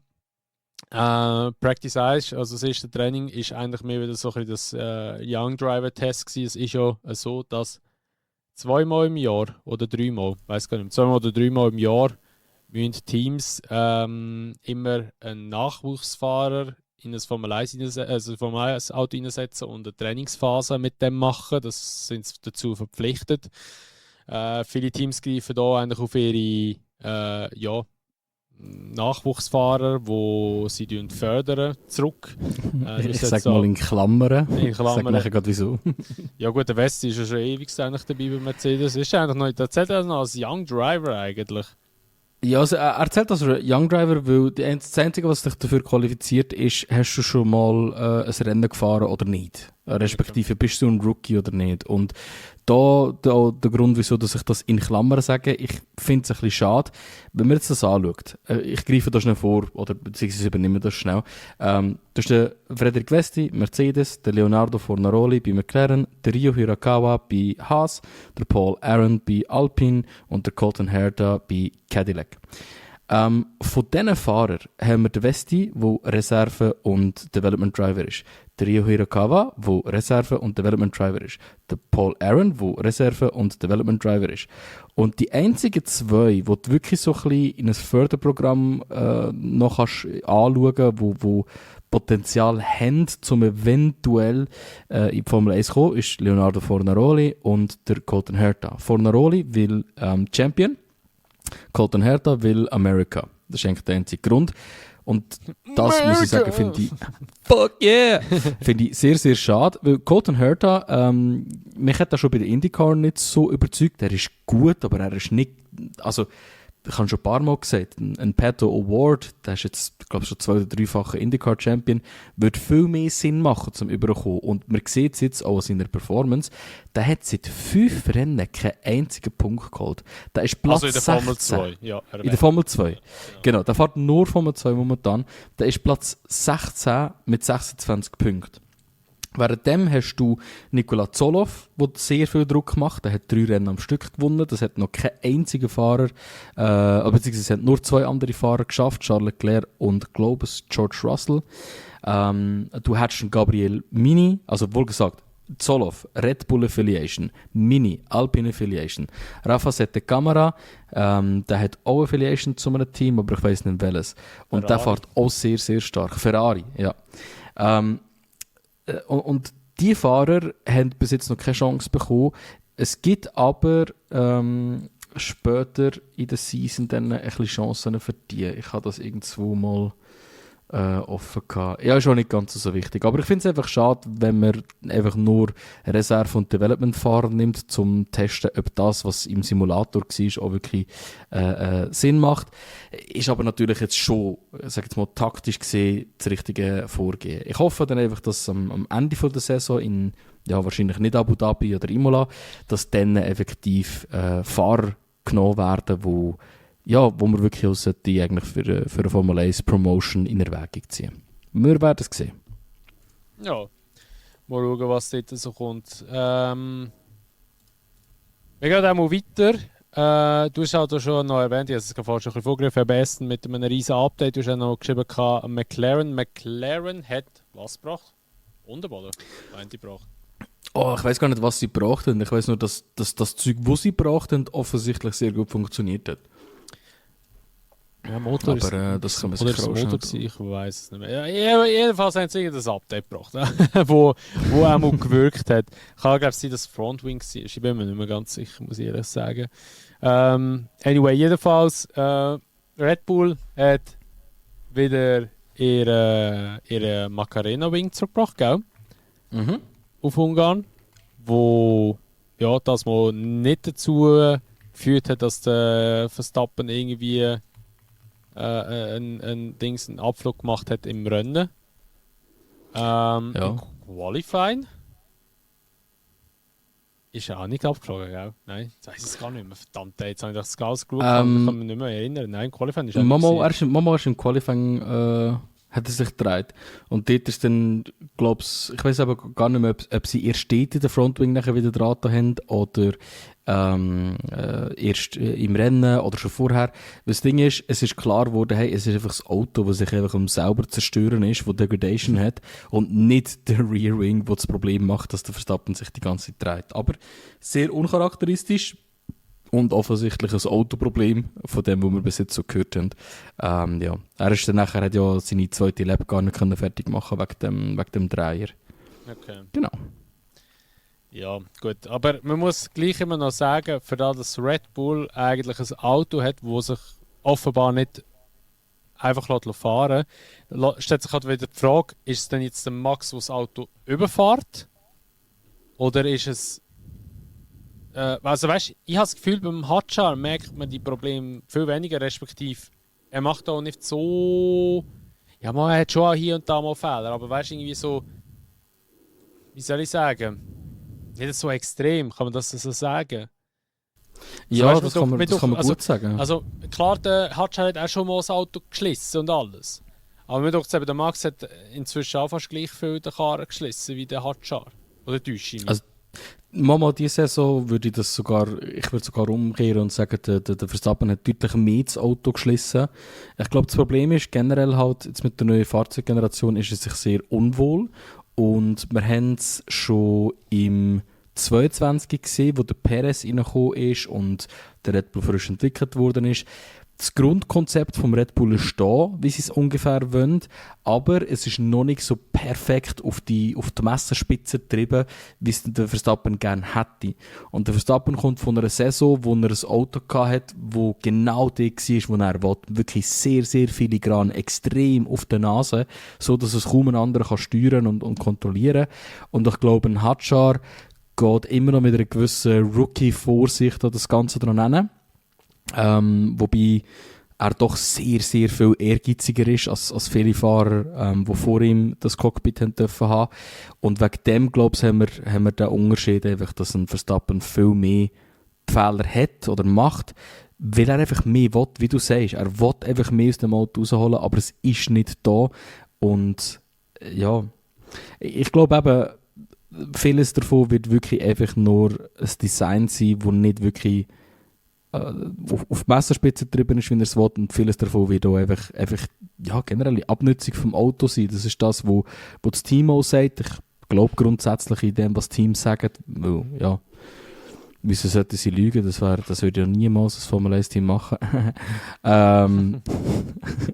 Practice 1, also das erste Training, ist eigentlich mehr wieder so ein bisschen das Young Driver Test gewesen. Es ist ja so, dass 2-mal im Jahr oder 3-mal, weiß gar nicht, 2-mal oder 3-mal im Jahr müssen Teams immer einen Nachwuchsfahrer in ein Formel 1 Auto einsetzen und eine Trainingsphase mit dem machen. Das sind sie dazu verpflichtet. Viele Teams greifen da eigentlich auf ihre Nachwuchsfahrer, die sie fördern, zurück. Ich sage mal in Klammern. Ich sage nachher gerade wieso. Ja gut, der Westi ist ja schon ewig eigentlich dabei bei Mercedes. Ist eigentlich noch, erzählt er noch als Young Driver eigentlich? Ja, also er zählt als Young Driver, weil das Einzige, was dich dafür qualifiziert, ist, hast du schon mal ein Rennen gefahren oder nicht? Respektive, bist du ein Rookie oder nicht? Und da der Grund, wieso dass ich das in Klammern sage, ich finde es ein bisschen schade, wenn man jetzt das anschaut. Ich greife da schnell vor, oder beziehungsweise übernehme das schnell. Das ist der Frederik Vesti, Mercedes, der Leonardo Fornaroli bei McLaren, der Ryo Hirakawa bei Haas, der Paul Aron bei Alpine und der Colton Herta bei Cadillac. Von diesen Fahrern haben wir den Vesti, der Reserve und Development Driver ist. Der Ryo Hirakawa, der Reserve und Development Driver ist. Der Paul Aron, der Reserve und Development Driver ist. Und die einzigen zwei, die du wirklich so ein bisschen in ein Förderprogramm noch anschauen kannst, wo Potenzial haben, um eventuell in die Formel 1 zu kommen, ist Leonardo Fornaroli und der Colton Herta. Fornaroli will Champion, Colton Herta will America. Das ist eigentlich der einzige Grund. Und das America, muss ich sagen, finde ich fuck yeah! Finde ich sehr, sehr schade. Weil Colton Herta, mich hat er schon bei der IndyCar nicht so überzeugt. Er ist gut, aber er ist nicht. Also, ich habe schon ein paar Mal gesagt, ein Pato Award, der ist jetzt, glaube ich, schon 2- oder 3-facher IndyCar-Champion, würde viel mehr Sinn machen, zum Überkommen. Und man sieht es jetzt auch in seiner Performance, der hat seit 5 Rennen keinen einzigen Punkt geholt. Der ist Platz 16. Also in der Formel 2, ja. In der Formel 2, ja. Genau. Der fährt nur Formel 2 momentan. Der ist Platz 16 mit 26 Punkten. Währenddem hast du Nikola Zolow, der sehr viel Druck macht. Der hat 3 Rennen am Stück gewonnen. Das hat noch kein einziger Fahrer, beziehungsweise es haben nur 2 andere Fahrer geschafft, Charles Leclerc und George Russell. Du hast einen Gabriel Mini, also wohl gesagt, Zoloff, Red Bull Affiliation, Mini, Alpine Affiliation. Rafas hat eine Kamera, der hat auch Affiliation zu einem Team, aber ich weiss nicht welches. Und der fährt auch sehr, sehr stark. Ferrari, ja. Und die Fahrer haben bis jetzt noch keine Chance bekommen. Es gibt aber später in der Season dann ein bisschen Chancen für die. Ich habe das irgendwo mal offen gehabt. Ja, ist auch nicht ganz so wichtig. Aber ich finde es einfach schade, wenn man einfach nur Reserve- und Development-Fahrer nimmt, zum testen, ob das, was im Simulator war, auch wirklich Sinn macht. Ist aber natürlich jetzt schon, sag ich mal, taktisch gesehen das richtige Vorgehen. Ich hoffe dann einfach, dass am Ende der Saison in, ja, wahrscheinlich nicht Abu Dhabi oder Imola, dass dann effektiv Fahrer genommen werden, wo wir wirklich auch die eigentlich für eine Formel 1 Promotion in Erwägung ziehen. Wir werden es sehen. Ja, mal schauen, was dort so kommt. Wir gehen auch mal weiter. Du hast auch schon noch erwähnt, ich habe es vorhin schon ein bisschen vorgegriffen, am besten mit einem riesen Update. Du hast auch noch geschrieben, McLaren. McLaren hat was gebracht? Unterboden? Nein, die gebracht. Oh, ich weiß gar nicht, was sie gebracht haben. Ich weiß nur, dass das Zeug, das sie gebracht haben, offensichtlich sehr gut funktioniert hat. Ja, Motor aber ist, das kann man oder sich ist Motor ich weiß es nicht mehr. Ja, jedenfalls haben sie irgendein Update gebracht, wo auch mal gewirkt hat. Kann glaube ich das Frontwing war. Ich bin mir nicht mehr ganz sicher, muss ich ehrlich sagen. Anyway, jedenfalls Red Bull hat wieder ihre Macarena Wing zurückgebracht, gell? Mhm. Auf Ungarn, wo ja, das mal nicht dazu geführt hat, dass der Verstappen irgendwie einen Abflug gemacht hat im Rennen. Im Qualifying ist er auch nicht abgeflogen, gell? Nein, jetzt weiss ich es gar nicht mehr. Verdammt, jetzt habe ich das Gas geschaut, kann mich nicht mehr erinnern. Nein, im Qualifying ist er nicht. Mama ist im Qualifying hat er sich gedreht. Und dort ist dann, ich weiß aber gar nicht mehr, ob sie erst dort in der Frontwing nachher wieder dran haben oder erst im Rennen oder schon vorher. Das Ding ist, es ist klar geworden, hey, es ist einfach das Auto, das sich einfach selber zerstören ist, das Degradation hat und nicht der Rear Wing, das das Problem macht, dass der Verstappen sich die ganze Zeit dreht. Aber sehr uncharakteristisch. Und offensichtlich ein Autoproblem von dem, was wir bis jetzt so gehört haben. Ja. Er ist dann nachher, hat ja seine zweite Lap gar nicht fertig machen wegen dem Dreier. Okay. Genau. Ja, gut. Aber man muss gleich immer noch sagen, für das, dass Red Bull eigentlich ein Auto hat, das sich offenbar nicht einfach fahren lässt, stellt sich halt wieder die Frage, ist es denn jetzt der Max, der das Auto überfährt? Oder ist es also weißt, ich habe das Gefühl, beim Hadjar merkt man die Probleme viel weniger, respektive er macht auch nicht so. Ja, er hat schon hier und da mal Fehler, aber weißt du, irgendwie so. Wie soll ich sagen? Nicht so extrem, kann man das so sagen? Ja, also, das kann man gut sagen. Also klar, der Hadjar hat auch schon mal das Auto geschlissen und alles. Aber mir denkt eben, der Max hat inzwischen auch fast gleich viel der Karre geschlissen wie der Hadjar. Oder täusche ich mich? Also, Mama, diese Saison würde ich würde sogar umkehren und sagen, der Verstappen hat deutlich mehr das Auto geschlissen. Ich glaube, das Problem ist generell halt, jetzt mit der neuen Fahrzeuggeneration ist es sich sehr unwohl. Und wir haben es schon im 22 gesehen, wo der Perez reingekommen ist und der Red Bull frisch entwickelt worden ist. Das Grundkonzept vom Red Bull ist da, wie sie es ungefähr wollen, aber es ist noch nicht so perfekt auf die Messerspitze getrieben, wie es der Verstappen gerne hätte. Und der Verstappen kommt von einer Saison, wo er ein Auto hatte, wo genau das war, wo er will. Wirklich sehr, sehr filigran, extrem auf der Nase, so dass es kaum ein anderer kann steuern und kontrollieren. Und ich glaube, ein Hadjar geht immer noch mit einer gewissen Rookie-Vorsicht an das Ganze dran hin. Wobei er doch sehr, sehr viel ehrgeiziger ist als viele Fahrer, die vor ihm das Cockpit haben dürfen. Und wegen dem, glaube ich, haben wir den Unterschied, einfach, dass ein Verstappen viel mehr Fehler hat oder macht, weil er einfach mehr will, wie du sagst. Er will einfach mehr aus dem Auto rausholen, aber es ist nicht da. Und ja, ich glaube eben, vieles davon wird wirklich einfach nur ein Design sein, das nicht wirklich auf die Messerspitze getrieben ist, wie er es will, und vieles davon wird auch einfach ja, generell die Abnutzung vom Auto sein. Das ist das, wo das Team auch sagt. Ich glaube grundsätzlich in dem, was Teams sagen, weil, ja, wieso sollten sie lügen? Das würde ja niemals ein Formel 1-Team machen.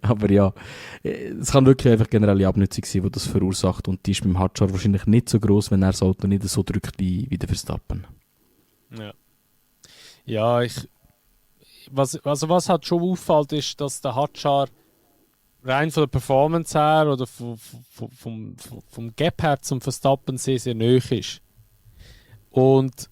Aber ja, es kann wirklich einfach generelle Abnutzung sein, die das verursacht. Und die ist beim Hadjar wahrscheinlich nicht so gross, wenn er das Auto nicht so drückt wie der Verstappen. Ja. Ja, was halt schon auffällt, ist, dass der Hadjar rein von der Performance her oder vom Gap her zum Verstappen sehr, sehr nahe ist. Und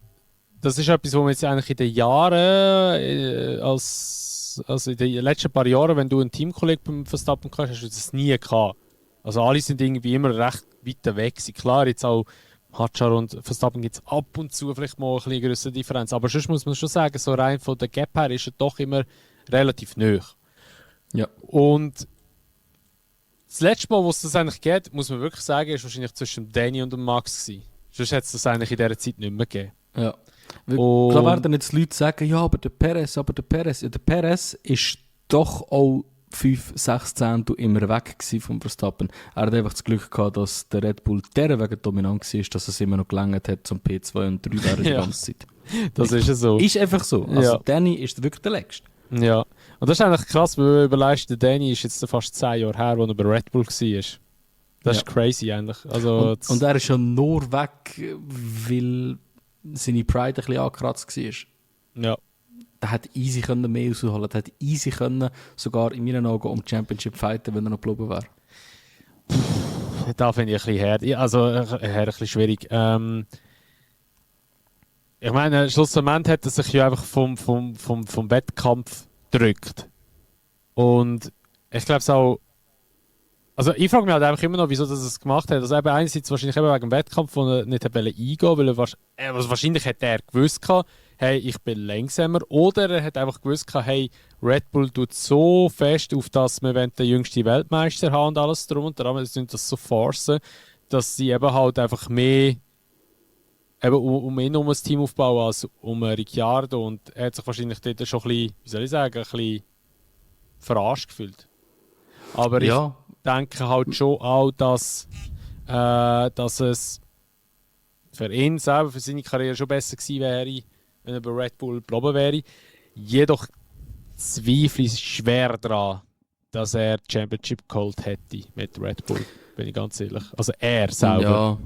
das ist etwas, was man jetzt eigentlich in den Jahren, also in den letzten paar Jahren, wenn du einen Teamkollegen beim Verstappen hast, hast du das nie gehabt. Also alle sind irgendwie immer recht weit weg. Klar, jetzt auch Hadjar und Verstappen gibt es ab und zu vielleicht mal ein bisschen größere Differenz. Aber sonst muss man schon sagen, so rein von der Gap her ist er doch immer relativ nahe. Ja. Und das letzte Mal, wo es das eigentlich geht, muss man wirklich sagen, ist wahrscheinlich zwischen Danny und dem Max gewesen. Sonst hätte es das eigentlich in dieser Zeit nicht mehr gegeben. Ja. Klar werden jetzt Leute sagen, ja, aber der Perez. Ja, der Perez ist doch auch 5-6 Zehntel immer weg vom Verstappen. Er hat einfach das Glück gehabt, dass der Red Bull derwegen dominant war, dass es immer noch gelangt hat zum P2 und 3 während die ganze Zeit. Das ist ja so. Ist einfach so. Also Ja. Danny ist wirklich der Längste. Ja. Und das ist eigentlich krass, weil du überlegst, der Danny ist jetzt fast 10 Jahre her, als er bei Red Bull war. Das ist crazy eigentlich. Also, Und er ist ja nur weg, weil seine Pride ein bisschen angekratzt war. ja. Er hätte easy mehr rausholen können. Er hätte easy sogar in meinen Augen um die Championship fighten, wenn er noch geblieben wäre. Da finde ich ein bisschen her. Also, ein bisschen schwierig. Ich meine, schlussendlich hat er sich ja einfach vom Wettkampf gedrückt. Und ich glaube es auch. Also, ich frage mich halt einfach immer noch, wieso das es gemacht hat. Also, eben einerseits wahrscheinlich eben wegen dem Wettkampf, wo er nicht eingehen wollte, weil also wahrscheinlich hat er gewusst, hey, ich bin langsamer. Oder er hat einfach gewusst, hey, Red Bull tut so fest auf das, wir wollen den jüngsten Weltmeister haben und alles drum und dran. Sie das so forcen, dass sie eben halt einfach mehr eben um ihn um ein Team aufbauen als um Ricciardo. Und er hat sich wahrscheinlich dort schon ein bisschen, wie soll ich sagen, ein bisschen verarscht gefühlt. Aber Ja. ich denke halt schon auch, dass es für ihn selber, für seine Karriere schon besser gewesen wäre, wenn er bei Red Bull geblieben wäre. Jedoch zweifle ich schwer daran, dass er die Championship geholt hätte mit Red Bull, bin ich ganz ehrlich. Also er selber.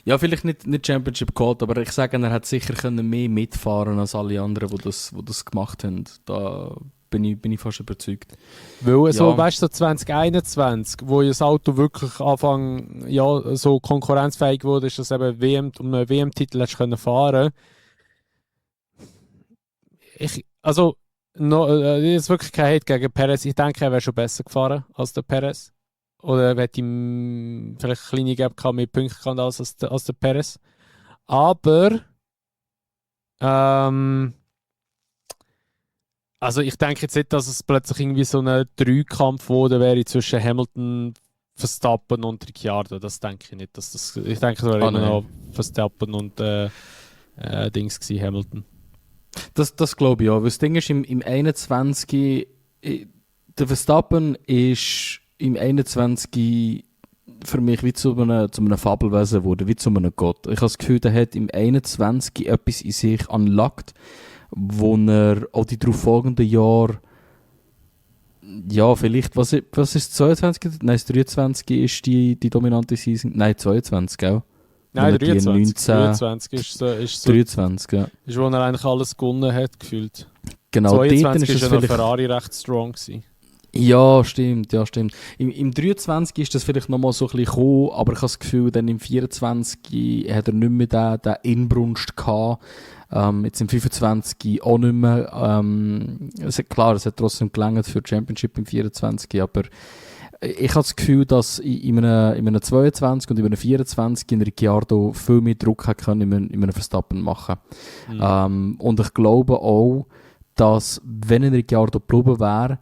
Ja, vielleicht nicht Championship geholt, aber ich sage, er hat sicher können mehr mitfahren als alle anderen, die das gemacht haben. Da bin ich fast überzeugt. Weil so, Ja. weißt du, so 2021, wo das Auto wirklich Anfang so konkurrenzfähig wurde, ist, dass eben um einen WM-Titel hast können fahren. Also, jetzt wirklich kein Hate gegen Perez. Ich denke, er wäre schon besser gefahren als der Perez. Oder er hätte ihm vielleicht eine kleine Gap gehabt, mehr Punkte gehabt als der Perez. Aber also ich denke jetzt nicht, dass es plötzlich irgendwie so ein Dreikampf geworden wäre zwischen Hamilton, Verstappen und Ricciardo. Das denke ich nicht. Ich denke, es wäre immer noch Verstappen und Dings gewesen, Hamilton. Das glaube ich auch. Weil das Ding ist, im 21. Der Verstappen ist im 21. für mich wie zu einem Fabelwesen geworden, wie zu einem Gott. Ich habe das Gefühl, der hat im 21. etwas in sich unlockt, wo er auch die darauffolgenden Jahre, ja, vielleicht, was ist das 22? Nein, das 23 ist die dominante Season. Nein, 22, gell? Nein, Wenn er die 23 ist so, 23, ja. ist, wo er eigentlich alles gewonnen hat, gefühlt. Genau, 22 ist ist es ja noch vielleicht... Ferrari recht strong gewesen. Ja, stimmt. Im 23 ist das vielleicht nochmal so ein bisschen gekommen, aber ich habe das Gefühl, dann im 24 hat er nicht mehr den Inbrunst gehabt. Jetzt im 25 auch nicht mehr. Es hat trotzdem gelangt für die Championship im 24, aber ich habe das Gefühl, dass in einem 22 und in einem 24 in Ricciardo viel mehr Druck hat können in einem Verstappen machen. Und ich glaube auch, dass wenn ein Ricciardo geblieben wäre,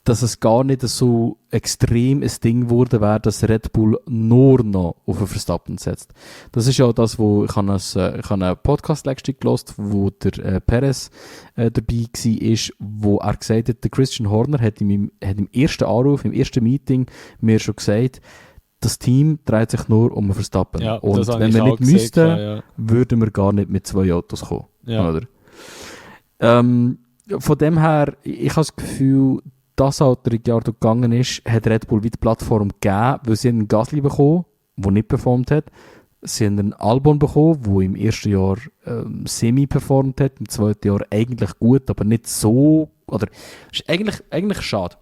dass es gar nicht so extrem ein Ding geworden wäre, dass Red Bull nur noch auf einen Verstappen setzt. Das ist ja das, wo ich habe einen Podcast letztens gehört, wo der Perez dabei war, wo er gesagt hat, der Christian Horner hat im ersten Anruf, im ersten Meeting mir schon gesagt, das Team dreht sich nur um Verstappen. Ja, und das habe wenn ich wir auch nicht gesehen, müssten, ja. würden wir gar nicht mit 2 Autos kommen. Ja. Oder? Von dem her, ich habe das Gefühl, das halt Ricciardo gegangen ist, hat Red Bull wieder die Plattform gegeben, weil sie einen Gasly bekommen, der nicht performt hat. Sie haben einen Albon bekommen, der im ersten Jahr semi performt hat, im zweiten Jahr eigentlich gut, aber nicht so. Oder ist eigentlich schade.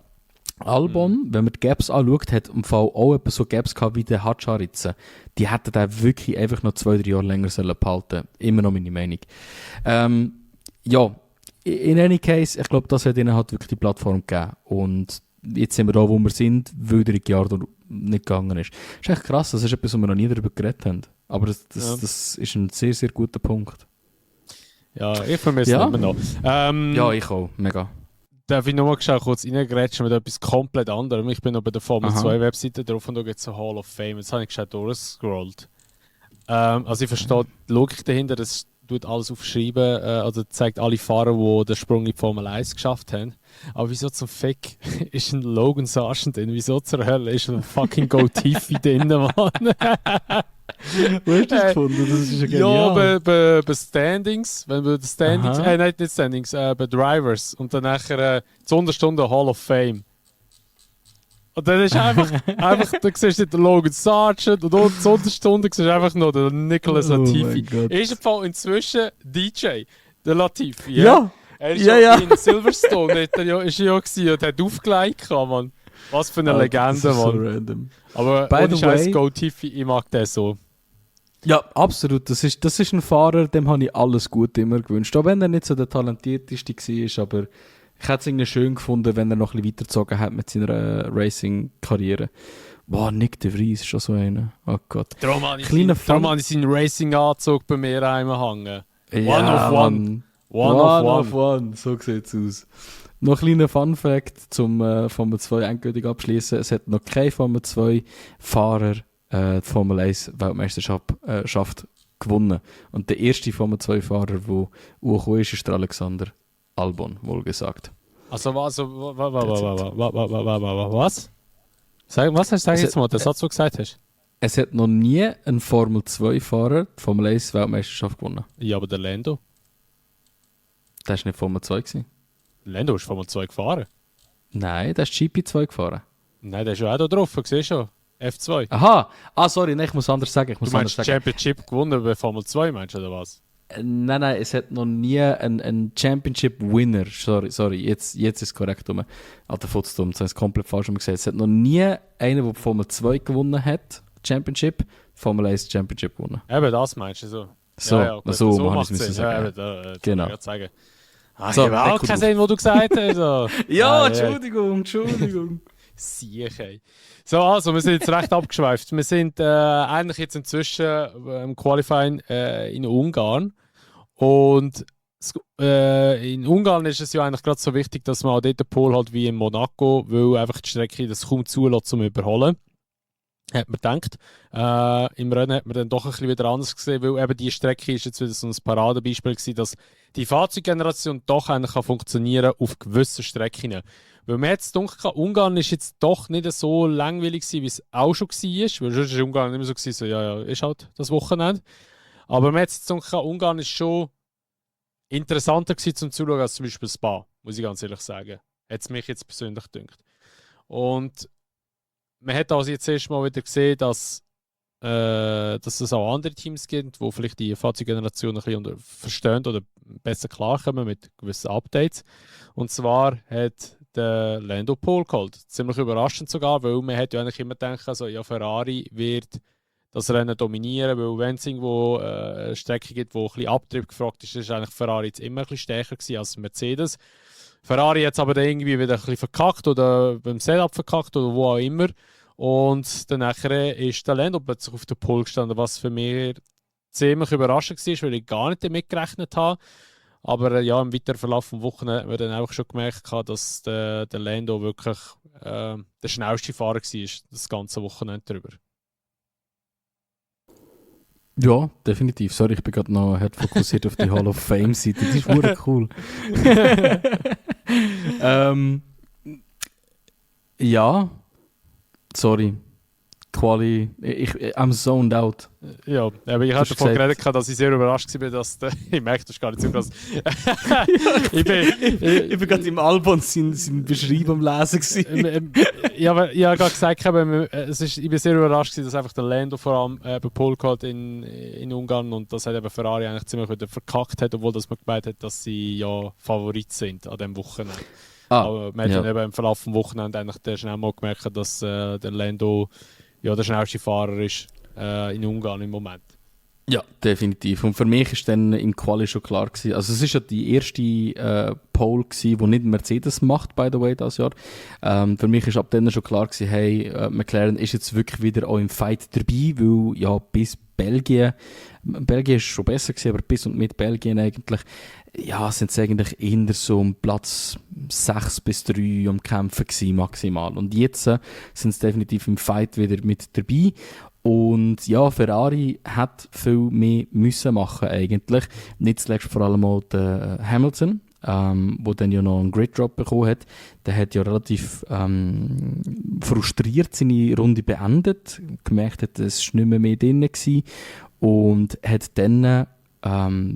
Albon, wenn man die Gaps anschaut, hat im Fall auch etwa so Gaps gehabt wie der Hatscharitzen. Die hätten den wirklich einfach noch 2-3 Jahre länger sollen behalten. Immer noch meine Meinung. Ja, in any case, ich glaube, das hat ihnen halt wirklich die Plattform gegeben. Und jetzt sind wir da, wo wir sind, weil der Ricciardo nicht gegangen ist. Das ist echt krass, das ist etwas, was wir noch nie darüber geredet haben. Aber das ist ein sehr, sehr guter Punkt. Ja, ich vermisse es immer noch. Ja, ich auch, mega. Darf ich nochmal kurz reingrätschen mit etwas komplett anderem? Ich bin noch bei der Formel 2 Webseite drauf und da gibt es eine Hall of Fame. Jetzt habe ich gescheit durchgescrollt. Also ich verstehe die Logik dahinter, das tut alles aufschreiben, also zeigt alle Fahrer, die den Sprung in die Formel 1 geschafft haben. Aber wieso zum Fick ist ein Logan Sargent drin? Wieso zur Hölle ist ein fucking Go Tiffy drin, Mann? Wo hast du das gefunden? Das ist ja genial. Ja, bei Standings, wenn wir Standings, nein, nicht Standings, bei Drivers und dann nachher zur Unterstunde Hall of Fame. Und dann ist einfach da siehst du den Logan Sargent und zur Unterstunde siehst du einfach noch den Nicolas Latifi. Ist im Fall inzwischen DJ, der Latifi. Ja! Er ist ja in Silverstone, ist ja gewesen und hat aufgelegt, Mann. Was für eine Legende, das ist so Mann. random. Aber By ohne the Scheiß way- Go Tiffy, ich mag den so. Ja, absolut. Das ist ein Fahrer, dem habe ich alles Gute immer gewünscht. Auch wenn er nicht so der talentierteste war, aber ich hätte es irgendwie schön gefunden, wenn er noch ein bisschen weitergezogen hat mit seiner Racing-Karriere. Boah, Nick de Vries ist schon so einer. Oh Gott. Darum habe Kleiner ich seinen Racing-Anzug bei mir heimgehangen. Ja, One of one. Mann. One of one. So sieht es aus. Noch ein kleiner Fun-Fact zum Formel 2 endgültig abschließen. Es hat noch kein Formel 2 Fahrer die Formel 1 Weltmeisterschaft gewonnen. Und der erste Formel 2 Fahrer, der hochgekommen ist der Alexander Albon, wohlgesagt. Also was? Was hast du jetzt mal, den Satz, den du gesagt hast? Es hat noch nie ein Formel 2 Fahrer die Formel 1 Weltmeisterschaft gewonnen. Ja, aber der Lando. Das war nicht Formel 2 gewesen. Lando ist Formel 2 gefahren. Nein, der ist GP2 gefahren. Nein, der ist ja auch da drauf, siehst du schon. F2. Aha! Sorry, nein, ich muss anders sagen. Du meinst Championship gewonnen bei Formel 2, meinst du, oder was? Nein, es hat noch nie einen Championship-Winner. Sorry, jetzt ist es korrekt. Alter Futzdumm, das habe ich komplett falsch gesagt. Es hat noch nie einen, der Formel 2 gewonnen hat, Championship, Formel 1 Championship gewonnen. Eben, das meinst du so. So macht es sagen. Ja, Genau. genau. Sagen. So, ich habe auch keinen Sinn, was du gesagt hast. So. Ja, Entschuldigung. Siech, ey. So, also, wir sind jetzt recht abgeschweift. Wir sind eigentlich jetzt inzwischen im Qualifying in Ungarn. Und in Ungarn ist es ja eigentlich gerade so wichtig, dass man auch dort den Pol hat wie in Monaco, weil einfach die Strecke das kaum zulässt zum Überholen. Hat man gedacht. Im Rennen hat man dann doch ein bisschen wieder anders gesehen, weil eben die Strecke ist jetzt wieder so ein Paradebeispiel gewesen, dass die Fahrzeuggeneration doch eigentlich kann funktionieren auf gewissen Strecken. Weil man jetzt gedacht, Ungarn ist jetzt doch nicht so langweilig gewesen, wie es auch schon war. Weil sonst war Ungarn immer so gewesen, so, ja, ist halt das Wochenende. Aber man hat jetzt gedacht, Ungarn ist schon interessanter gewesen zum Zuschauen als zum Beispiel Spa, muss ich ganz ehrlich sagen. Hat es mich jetzt persönlich gedacht. Und man hat also jetzt erst mal wieder gesehen, dass es auch andere Teams gibt, die vielleicht die Fahrzeuggeneration ein bisschen verstehen oder besser klarkommen mit gewissen Updates. Und zwar hat der Lando Pole geholt. Ziemlich überraschend sogar, weil man hat ja eigentlich immer gedacht, also, ja, Ferrari wird das Rennen dominieren, weil wenn es irgendwo eine Strecke gibt, wo ein bisschen Abtrieb gefragt ist, ist eigentlich Ferrari jetzt immer ein bisschen stärker gewesen als Mercedes. Ferrari hat es aber dann irgendwie wieder ein bisschen verkackt oder beim Setup verkackt oder wo auch immer. Und dann ist der Lando plötzlich auf der Pole gestanden, was für mich ziemlich überraschend war, weil ich gar nicht damit gerechnet habe. Aber ja, im weiteren Verlauf des Wochenende haben wir dann auch schon gemerkt, dass der Lando wirklich der schnellste Fahrer war, das ganze Wochenende drüber. Ja, definitiv. Sorry, ich bin gerade noch fokussiert auf die Hall of Fame-Seite. Die ist wirklich cool. Ja, sorry. Quali, I'm zoned out. Ja, aber ich hatte davon geredet, dass ich sehr überrascht war, dass ich merke, das ist gar nicht so krass. Ich bin gerade im Albon sein Beschreib am Lesen gewesen. Ja, aber ich habe gerade gesagt, ich bin sehr überrascht gewesen, dass einfach der Lando vor allem Pole geholt in Ungarn und das hat eben Ferrari eigentlich ziemlich wieder verkackt hat, obwohl das man gemeint hat, dass sie ja Favorit sind an diesem Wochenende. Aber man hat dann eben im Verlauf des Wochenende eigentlich schnell mal gemerkt, dass der Lando ja der schnellste Fahrer ist in Ungarn im Moment. Ja, definitiv. Und für mich war dann im Quali schon klar gewesen. Also es ist ja die erste Pole gewesen, die nicht Mercedes macht, by the way, das Jahr. Für mich ist ab dann schon klar gewesen, hey, McLaren ist jetzt wirklich wieder auch im Fight dabei, weil ja bis Belgien ist schon besser gewesen, aber bis und mit Belgien eigentlich, ja, sind sie eigentlich eher so um Platz 6 bis 3 am Kämpfen gewesen, maximal. Und jetzt sind sie definitiv im Fight wieder mit dabei. Und ja, Ferrari hat viel mehr müssen machen eigentlich. Nicht zuletzt vor allem auch der Hamilton, wo dann ja noch einen Grid-Drop bekommen hat. Der hat ja relativ frustriert seine Runde beendet, gemerkt hat, es war nicht mehr drin gewesen und hat dann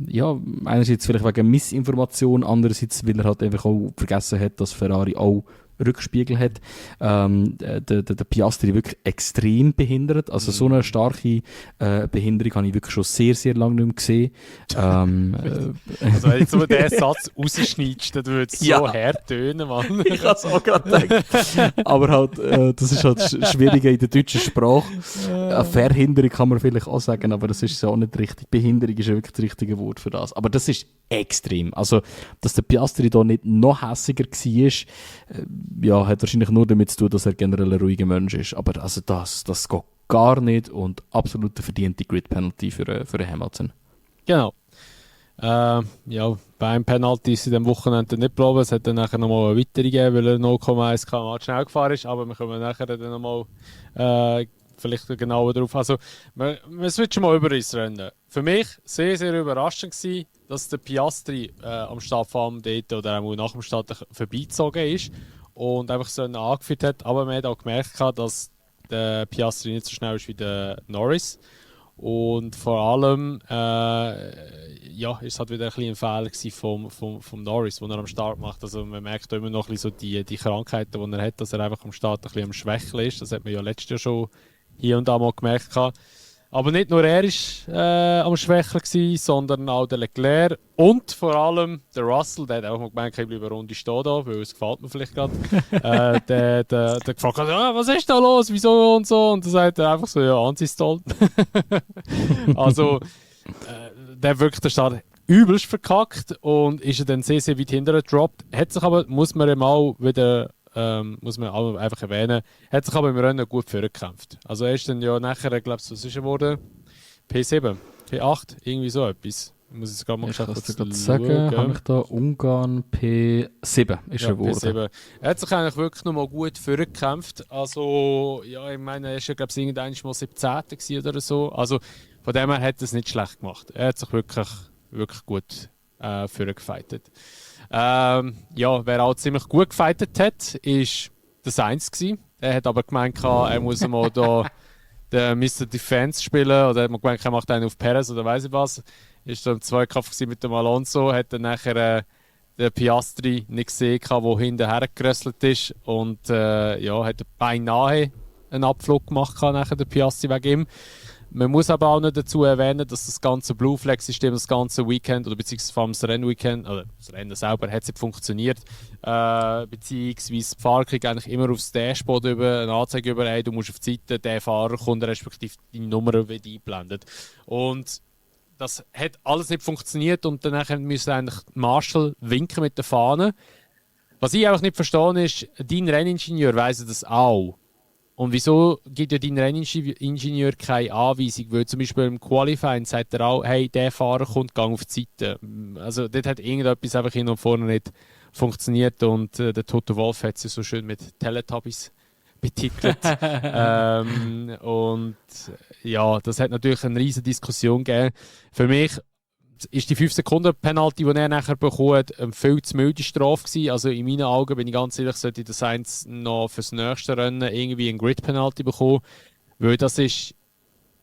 ja, einerseits vielleicht wegen Missinformation, andererseits weil er halt einfach auch vergessen hat, dass Ferrari auch Rückspiegel hat. Der Piastri wirklich extrem behindert. Also so eine starke Behinderung habe ich wirklich schon sehr, sehr lange nicht mehr gesehen. Also wenn du so diesen Satz rausschneidest, dann würde es so hart tönen, Mann. Ich habe es auch gerade gedacht. Aber halt, das ist halt schwierig in der deutschen Sprache. Verhinderung kann man vielleicht auch sagen, aber das ist so auch nicht richtig. Behinderung ist ja wirklich das richtige Wort für das. Aber das ist extrem. Also, dass der Piastri da nicht noch hässiger war, ja, hat wahrscheinlich nur damit zu tun, dass er generell ein ruhiger Mensch ist. Aber also das geht gar nicht und absolut eine verdiente Grid-Penalty für Hamilton. Genau. Ja, beim Penalty ist in dem Wochenende nicht geblieben. Es hat dann nachher nochmal eine weitere gegeben, weil er 0,1 km schnell gefahren ist. Aber wir kommen nachher dann nochmal vielleicht genauer darauf. Also, wir switchen mal über ins Rennen. Für mich sehr, sehr überraschend war, dass der Piastri am Startfahren dort oder auch nach dem Start vorbeigezogen ist und einfach so angeführt hat. Aber man hat auch gemerkt, dass der Piastri nicht so schnell ist wie der Norris. Und vor allem ja, ist es halt wieder ein Fehler vom Norris, den er am Start macht. Also man merkt immer noch ein bisschen so die Krankheiten, die er hat, dass er einfach am Start ein bisschen am Schwächeln ist. Das hat man ja letztes Jahr schon hier und da mal gemerkt. Aber nicht nur er war am Schwächeln gewesen, sondern auch der Leclerc und vor allem der Russell, der hat auch mal gemeint, ich bleibe eine Runde stehen da, weil es gefällt mir vielleicht gerade. der gefragt hat, was ist da los, wieso und so. Und dann sagt er einfach so, ja, Anti-Stall. Also, der wirklich den Start übelst verkackt und ist dann sehr, sehr weit hinterher gedroppt. Hat sich aber, muss man auch wieder muss man auch einfach erwähnen, hat sich aber im Rennen gut vorgekämpft. Also er ist dann ja nachher, ich glaube, was ist er geworden? P7, P8, irgendwie so etwas. Ich muss jetzt gerade mal sagen, habe ich da Ungarn P7 ist er geworden. P7. Er hat sich eigentlich wirklich noch mal gut vorgekämpft. Also, ja, ich meine, er ist ja, glaube ich, irgendwann mal 17. oder so. Also, von dem her hat er es nicht schlecht gemacht. Er hat sich wirklich, wirklich gut vorgefightet. Ja, wer auch ziemlich gut gefightet hat, ist der Sainz gewesen. Er hat aber gemeint, er muss mal da den Mr. Defense spielen, oder er hat gemeint, er macht einen auf Perez oder weiss ich was. Ist da im Zweikampf mit dem Alonso, hat dann nachher den Piastri nicht gesehen, der hinterher gerösselt ist und ja, hat beinahe einen Abflug gemacht, nachher der Piastri wegen ihm. Man muss aber auch noch dazu erwähnen, dass das ganze Blue Flag-System das ganze Weekend oder beziehungsweise vor allem das Rennweekend, oder das Rennen selber, hat nicht funktioniert. Beziehungsweise die Fahrer kriegen eigentlich immer aufs Dashboard eine Anzeige über, hey, du musst auf die Seite, der Fahrer kommt, respektive deine Nummer wird eingeblendet. Und das hat alles nicht funktioniert und dann müssen eigentlich Marshall winken mit der Fahne. Was ich einfach nicht verstehe, ist, dein Renningenieur weiss das auch. Und wieso gibt ja dein Renningenieur keine Anweisung? Weil zum Beispiel im Qualifying sagt er auch, hey, der Fahrer kommt, gang auf die Seite. Also dort hat irgendetwas einfach hin und vorne nicht funktioniert und der Toto Wolff hat sie so schön mit Teletubbies betitelt. Und ja, das hat natürlich eine riesige Diskussion gegeben. Für mich ist die 5-Sekunden-Penalty, die er nachher bekommen hat, eine viel zu milde Strafe gewesen. Also in meinen Augen, bin ich ganz ehrlich, sollte der Sainz noch fürs nächste Rennen irgendwie eine Grid-Penalty bekommen. Weil das ist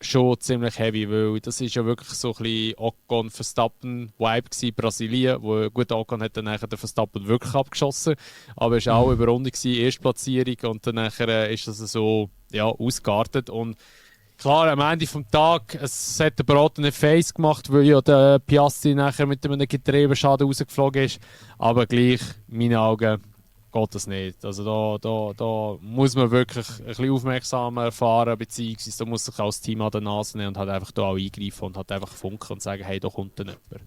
schon ziemlich heavy, weil das ist ja wirklich so ein bisschen Ocon-Verstappen-Vibe in Brasilien, wo gut, Ocon hat dann nachher den Verstappen wirklich abgeschossen, aber es war auch eine Runde gewesen, Erstplatzierung und dann nachher ist das so ja, ausgeartet und klar, am Ende des Tages, es hat der Brotene Face gemacht, weil ja der Piastri nachher mit einem Getriebeschaden rausgeflogen ist. Aber gleich, in meinen Augen, geht das nicht. Also da muss man wirklich ein bisschen aufmerksamer fahren, beziehungsweise da muss sich auch das Team an der Nase nehmen und halt einfach da auch eingreifen und halt einfach funken und sagen, hey, da kommt dann jemand.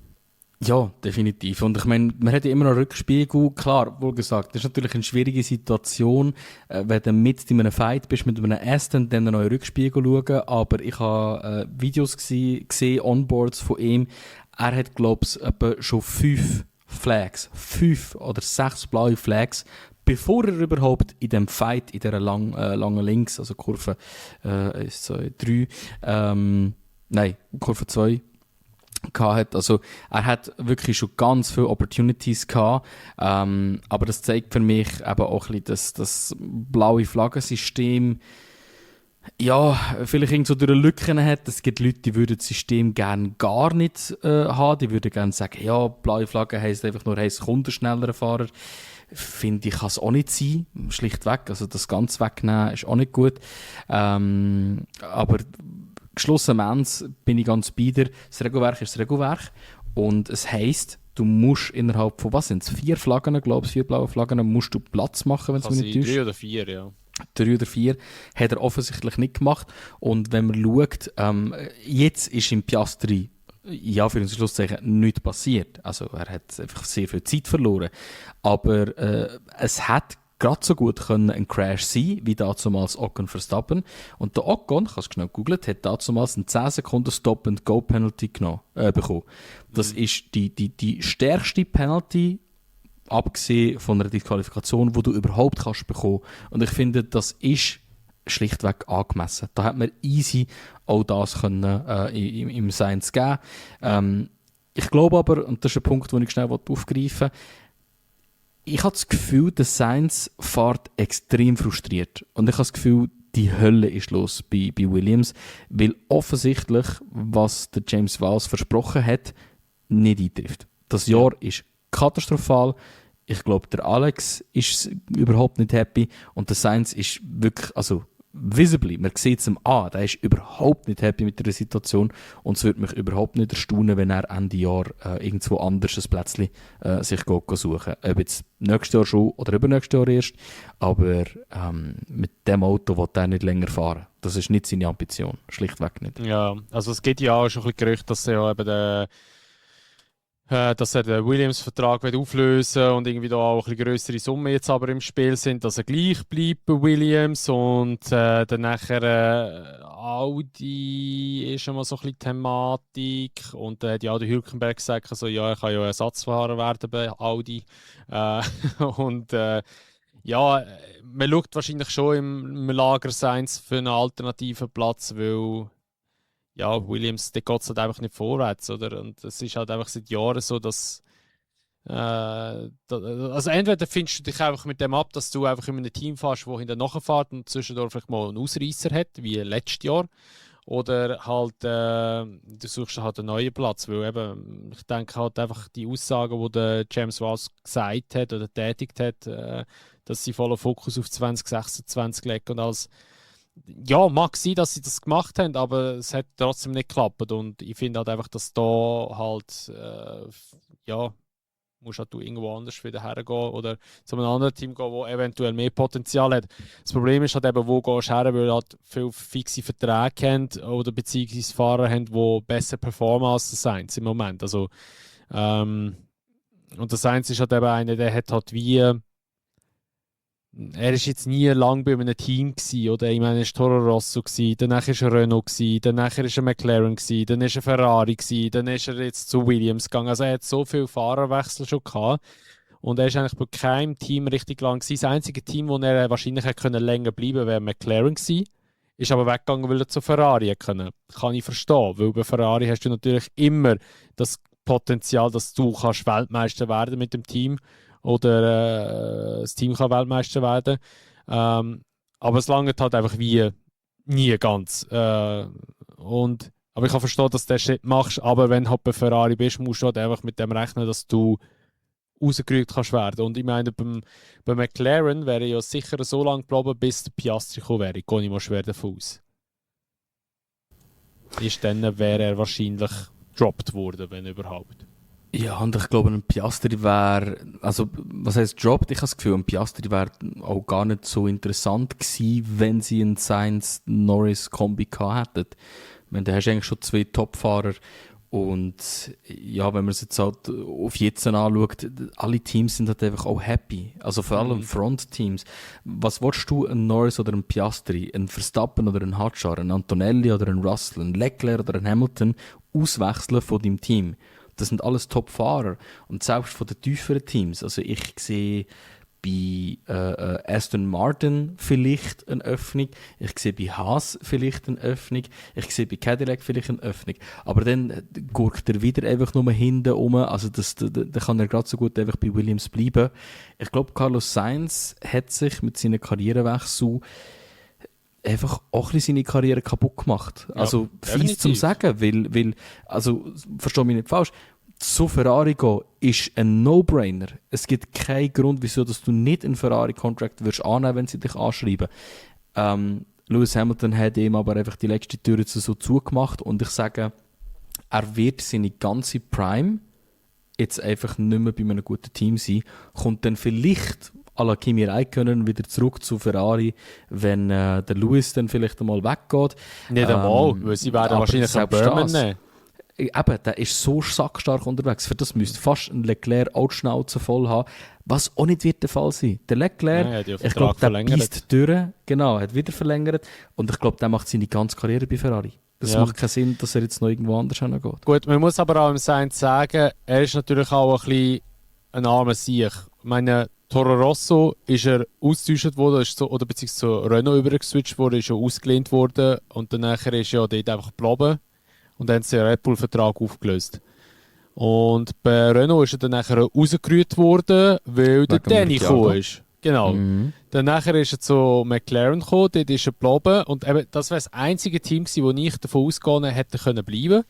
Ja, definitiv. Und ich meine, man hat ja immer noch Rückspiegel. Klar, wohl gesagt, das ist natürlich eine schwierige Situation, wenn du mit in einem Fight bist, mit einem Aston, dann noch in Rückspiegel schauen. Aber ich habe Videos gesehen, Onboards von ihm. Er hat, glaube ich, etwa schon 5 oder 6 blaue Flags, bevor er überhaupt in dem Fight, in dieser langen Links, also Kurve 1, 2, 3, Kurve 2, hat. Also er hat wirklich schon ganz viele Opportunities gehabt, aber das zeigt für mich eben auch ein bisschen das blaue Flaggensystem ja, vielleicht irgend so durch Lücken hat. Es gibt Leute, die würden das System gerne gar nicht haben. Die würden gerne sagen, ja, blaue Flagge heisst einfach nur, es kommt ein schnellerer Fahrer. Finde ich, kann es auch nicht sein. Schlichtweg. Also das ganz wegnehmen ist auch nicht gut. Aber schlussendlich bin ich ganz bei dir. Das Regelwerk ist das Regelwerk. Und es heisst, du musst innerhalb von, was sind es, 4 Flaggen, glaube ich, 4 blaue Flaggen, musst du Platz machen, wenn es mir nicht täuscht. 3 oder 4, ja. 3 oder 4 hat er offensichtlich nicht gemacht. Und wenn man schaut, jetzt ist im Piastri ja, für uns Schlusszeichen nichts passiert. Also er hat einfach sehr viel Zeit verloren. Aber es hat gerade so gut können ein Crash sein, wie damals Ocon Verstappen. Und der Ocon, ich habe es schnell gegoogelt, hat damals einen 10 Sekunden Stop-and-Go-Penalty bekommen. Das ist die stärkste Penalty, abgesehen von einer Disqualifikation, die du überhaupt kannst bekommen. Und ich finde, das ist schlichtweg angemessen. Da hat man easy auch das können, im Science geben. Ich glaube aber, und das ist ein Punkt, den ich schnell aufgreifen will, ich habe das Gefühl, der Sainz fährt extrem frustriert. Und ich habe das Gefühl, die Hölle ist los bei Williams, weil offensichtlich, was der James Vowles versprochen hat, nicht eintrifft. Das Jahr ist katastrophal. Ich glaube, der Alex ist überhaupt nicht happy und der Sainz ist wirklich, also visibly, man sieht es ihm an, der ist überhaupt nicht happy mit der Situation und es würde mich überhaupt nicht erstaunen, wenn er Ende Jahr irgendwo anders ein Plätzchen sich suchen. Ob jetzt nächstes Jahr schon oder übernächstes Jahr erst, aber mit dem Auto will er nicht länger fahren. Das ist nicht seine Ambition, schlichtweg nicht. Ja, also es gibt ja auch schon ein bisschen Gerüchte, dass er ja eben dass er den Williams-Vertrag auflösen und irgendwie da auch ein bisschen grössere Summen jetzt aber im Spiel sind, dass er gleich bleibt bei Williams und dann nachher Audi ist schon mal so ein bisschen Thematik und dann hat ja auch der Hülkenberg gesagt, also, ja, er kann ja Ersatzfahrer werden bei Audi und ja, man schaut wahrscheinlich schon im Lager Sainz für einen alternativen Platz, weil ja, Williams, da geht es halt einfach nicht vorwärts, oder? Und es ist halt einfach seit Jahren so, dass also entweder findest du dich einfach mit dem ab, dass du einfach in einem Team fährst, wo hinter nachfährt und zwischendurch vielleicht mal einen Ausreißer hat, wie letztes Jahr, oder halt du suchst halt einen neuen Platz, weil eben, ich denke halt einfach die Aussagen, die der James Vowles gesagt hat oder tätigt hat, dass sie vollen Fokus auf 2026 legen und alles. Ja, mag sein, dass sie das gemacht haben, aber es hat trotzdem nicht geklappt. Und ich finde halt einfach, dass da halt, ja, musst halt du irgendwo anders wieder hergehen oder zu einem anderen Team gehen, das eventuell mehr Potenzial hat. Das Problem ist halt eben, wo gehst du her, weil halt viele fixe Verträge haben oder beziehungsweise Fahrer haben, die besser performen als der Sainz im Moment. Also, und der Sainz ist halt eben einer, der hat halt wie er ist jetzt nie lang bei einem Team gewesen, oder? Ich meine, er war Toro Rosso gewesen, danach war er Renault gewesen, danach war er McLaren gewesen, dann war er Ferrari gewesen, dann ist er jetzt zu Williams gegangen. Also er hat so viele Fahrerwechsel schon gehabt und er ist eigentlich bei keinem Team richtig lang gewesen. Das einzige Team, wo er wahrscheinlich hätte länger bleiben können, wäre McLaren gewesen. Ist aber weggegangen, weil er zu Ferrari hätte können. Kann ich verstehen, weil bei Ferrari hast du natürlich immer das Potenzial, dass du kannst Weltmeister werden mit dem Team oder das Team kann Weltmeister werden. Aber es langt halt einfach wie Nie ganz. Aber ich kann verstehen, dass du den Schritt machst, aber wenn du halt bei Ferrari bist, musst du halt einfach mit dem rechnen, dass du rausgerückt kannst werden. Und ich meine, bei McLaren wäre ja sicher so lange geblieben, bis der Piastri gekommen wäre. Ich gehe nicht mal schwer davon aus. Dann wäre er wahrscheinlich gedroppt worden, wenn überhaupt. Ja, und ich glaube, ein Piastri wäre, also, was heisst dropped? Ich habe das Gefühl, ein Piastri wäre auch gar nicht so interessant gewesen, wenn sie einen Sainz-Norris-Kombi gehabt hätten. Ich meine, da hast du eigentlich schon 2 Topfahrer und ja, wenn man es jetzt halt auf jetzt anschaut, alle Teams sind halt einfach auch happy. Also vor allem Frontteams. Was willst du, ein Norris oder ein Piastri, ein Verstappen oder ein Hadjar, ein Antonelli oder ein Russell, ein Leclerc oder ein Hamilton auswechseln von deinem Team? Das sind alles Top-Fahrer. Und selbst von den tieferen Teams. Also ich sehe bei Aston Martin vielleicht eine Öffnung. Ich sehe bei Haas vielleicht eine Öffnung. Ich sehe bei Cadillac vielleicht eine Öffnung. Aber dann guckt er wieder einfach nur hinten rum. Also da kann er gerade so gut einfach bei Williams bleiben. Ich glaube, Carlos Sainz hat sich mit seinen Karrierewechsel einfach auch ein bisschen seine Karriere kaputt gemacht. Ja, also fies definitiv. zum Sagen, weil, also versteh mich nicht falsch, zu Ferrari gehen ist ein No-Brainer. Es gibt keinen Grund, wieso dass du nicht einen Ferrari-Contract wirst annehmen, wenn sie dich anschreiben. Lewis Hamilton hat ihm aber einfach die letzte Tür jetzt so zugemacht und ich sage, er wird seine ganze Prime jetzt einfach nicht mehr bei einem guten Team sein, kommt dann vielleicht à la Kimi Räikkönen wieder zurück zu Ferrari, wenn der Lewis dann vielleicht einmal weggeht. Nicht einmal, weil sie werden aber wahrscheinlich einen selbst Berman das- nehmen. Eben, der ist so sackstark unterwegs. Für das müsste fast ein Leclerc auch die Schnauze voll haben, was auch nicht wird der Fall sein. Der Leclerc, Ja, er hat ja den ich glaube, Vertrag der verlängert. beißt durch, genau, hat wieder verlängert und ich glaube, der macht seine ganze Karriere bei Ferrari. Das Ja. macht keinen Sinn, dass er jetzt noch irgendwo anders hingeht. Gut, man muss aber auch im Sainz sagen, er ist natürlich auch ein bisschen ein armer Sieg. Ich meine, Toro Rosso ist er ausgetauscht worden, oder beziehungsweise zu Renault übergeswitcht worden, ist schon ausgelehnt worden und dann nachher ist er ja dort einfach geblieben und dann haben sie den Red Bull-Vertrag aufgelöst. Und bei Renault ist er dann nachher rausgerührt worden, weil der Wegen Danny Ricciardo. gekommen ist. Genau. Dann nachher ist er zu McLaren gekommen, dort ist er geblieben und eben, das wäre das einzige Team gewesen, wo ich davon ausgehen hätte können bleiben.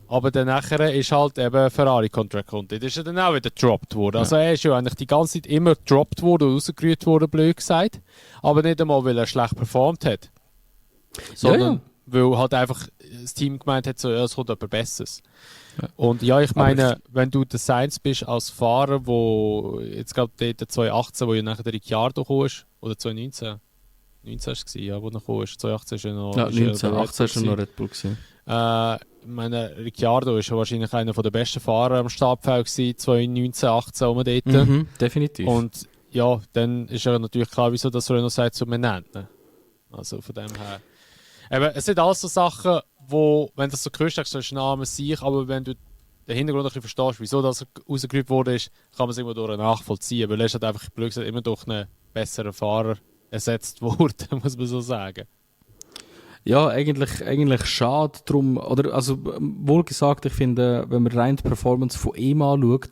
Aber dann nachher ist halt eben Ferrari-Contract gekommen. Dort ist er dann auch wieder gedroppt worden. Also er ist ja eigentlich die ganze Zeit immer gedroppt worden und rausgerührt worden, blöd gesagt. Aber nicht einmal, weil er schlecht performt hat. Sondern weil halt einfach das Team gemeint hat, so, ja, es kommt jemand Besseres. Ja. Und ja, ich Aber meine, wenn du der Sainz bist als Fahrer, wo jetzt gerade dort 2018, wo ja nachher der Ricciardo gekommen ist, oder 2019, 19 war es, ja, wo er gekommen ist. 2018 ist er noch... Ja, ist er 19, bei Red 18 Bull ist er noch Red Bull gewesen. ich meine, Ricciardo ist ja wahrscheinlich einer der besten Fahrer am Startfeld gewesen, 2019, 18 um dort. Mhm, definitiv. Und ja, dann ist ja natürlich klar, wieso das Renault sagt, so wir nennen. Also von dem her. Eben, es sind alles so Sachen, wo, wenn du das so hörst, denkst du, das ist ein armer Sieg, aber wenn du den Hintergrund ein bisschen verstehst, wieso das rausgerührt wurde, kann man es immer durch nachvollziehen, weil er ist halt einfach, blöd gesagt, immer durch einen besseren Fahrer ersetzt worden, muss man so sagen. Ja, eigentlich schade drum, oder, also, wohl gesagt, ich finde, wenn man rein die Performance von ihm anschaut,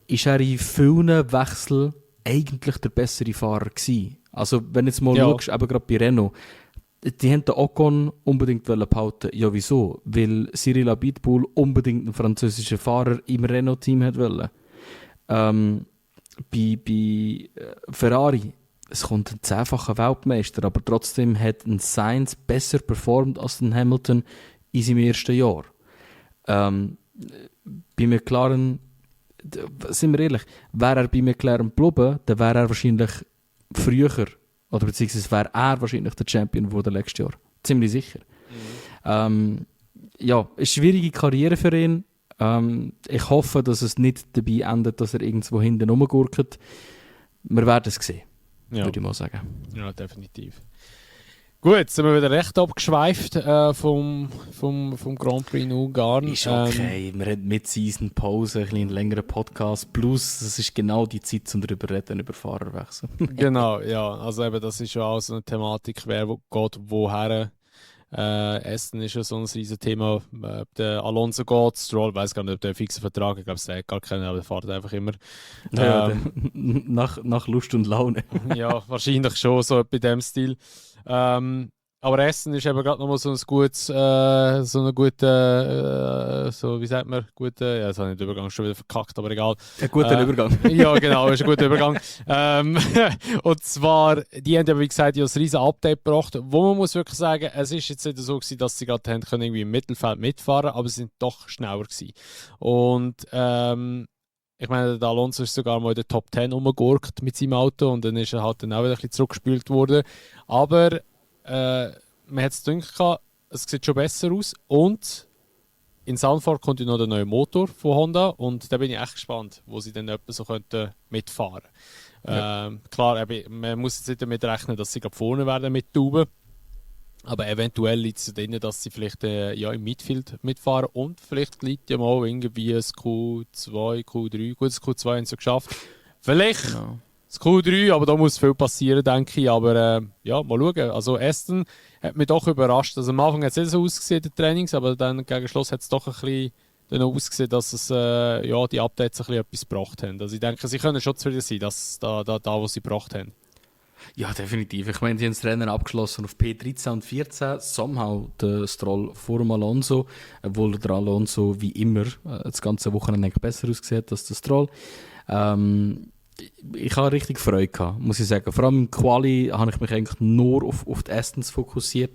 ist er in vielen Wechseln eigentlich der bessere Fahrer gewesen. Also, wenn du jetzt mal schaust, eben gerade bei Renault, die haben den Ocon unbedingt behalten. Ja, wieso? Weil Cyril Abiteboul unbedingt einen französischen Fahrer im Renault-Team hat wollen. Bei Ferrari, es kommt ein 10-facher Weltmeister, aber trotzdem hat ein Sainz besser performt als ein Hamilton in seinem ersten Jahr. Bei McLaren, sind wir ehrlich, wäre er bei McLaren geblieben, dann wäre er wahrscheinlich früher, oder beziehungsweise wäre er wahrscheinlich der Champion wurde letztes Jahr. Ziemlich sicher. Ja, eine schwierige Karriere für ihn. Ich hoffe, dass es nicht dabei endet, dass er irgendwo hinten rumgurkt. Wir werden es sehen, würde ich mal sagen. Ja, definitiv. Gut, jetzt sind wir wieder recht abgeschweift vom Grand Prix in Ungarn. Ist okay, wir haben mit Season Pause einen längeren Podcast, plus es ist genau die Zeit, um darüber reden, über Fahrerwechsel. Genau, ja, also eben, das ist ja auch so eine Thematik, wer geht woher. Essen ist ja so ein riesen Thema. Ob der Alonso geht, Stroll, weiß gar nicht, ob der einen fixen Vertrag hat, ich glaube, es hat gar keinen, aber der fährt einfach immer. Nach Lust und Laune. Ja, wahrscheinlich schon, so bei dem Stil. Aber Essen ist eben gerade nochmal so ein gutes, so eine gute, so wie sagt man, gute, ja, jetzt habe ich den Übergang schon wieder verkackt, aber egal. Ein guter Übergang. Ja, genau, ist ein guter Übergang. Und zwar, die haben ja, wie gesagt, ja ein riesen Update gebracht, wo man muss wirklich sagen, es ist jetzt nicht so gewesen, dass sie gerade haben können irgendwie im Mittelfeld mitfahren, aber sie sind doch schneller gewesen. Und ich meine, der Alonso ist sogar mal in der Top 10 rumgegurkt mit seinem Auto und dann ist er halt dann auch wieder ein bisschen zurückgespielt worden. Aber man hat es gedacht, es sieht schon besser aus. Und in Sanford kommt ja noch der neue Motor von Honda und da bin ich echt gespannt, wo sie dann etwa so könnten mitfahren. Ja. Klar, man muss jetzt nicht damit rechnen, dass sie gerade vorne werden mit Tauben. Aber eventuell liegt es drin, dass sie vielleicht im Midfield mitfahren und vielleicht liegt ja mal irgendwie ein Q2, Q3. Gut, das Q2 haben sie geschafft. Vielleicht das Q3, aber da muss viel passieren, denke ich. Aber ja, mal schauen. Also Aston hat mich doch überrascht. Also am Anfang hat es nicht so ausgesehen, die Trainings, aber dann gegen Schluss hat es doch ein bisschen dann ausgesehen, dass es, die Updates ein bisschen etwas gebracht haben. Also ich denke, sie können schon zufrieden sein, dass da was sie gebracht haben. Ja, definitiv. Ich meine, die haben das Rennen abgeschlossen auf P13 und 14. Somehow der Stroll vor dem Alonso, obwohl der Alonso wie immer das ganze Wochenende eigentlich besser ausgesehen als der Stroll. Ich habe richtig Freude gehabt, muss ich sagen. Vor allem im Quali habe ich mich eigentlich nur auf die Astons fokussiert.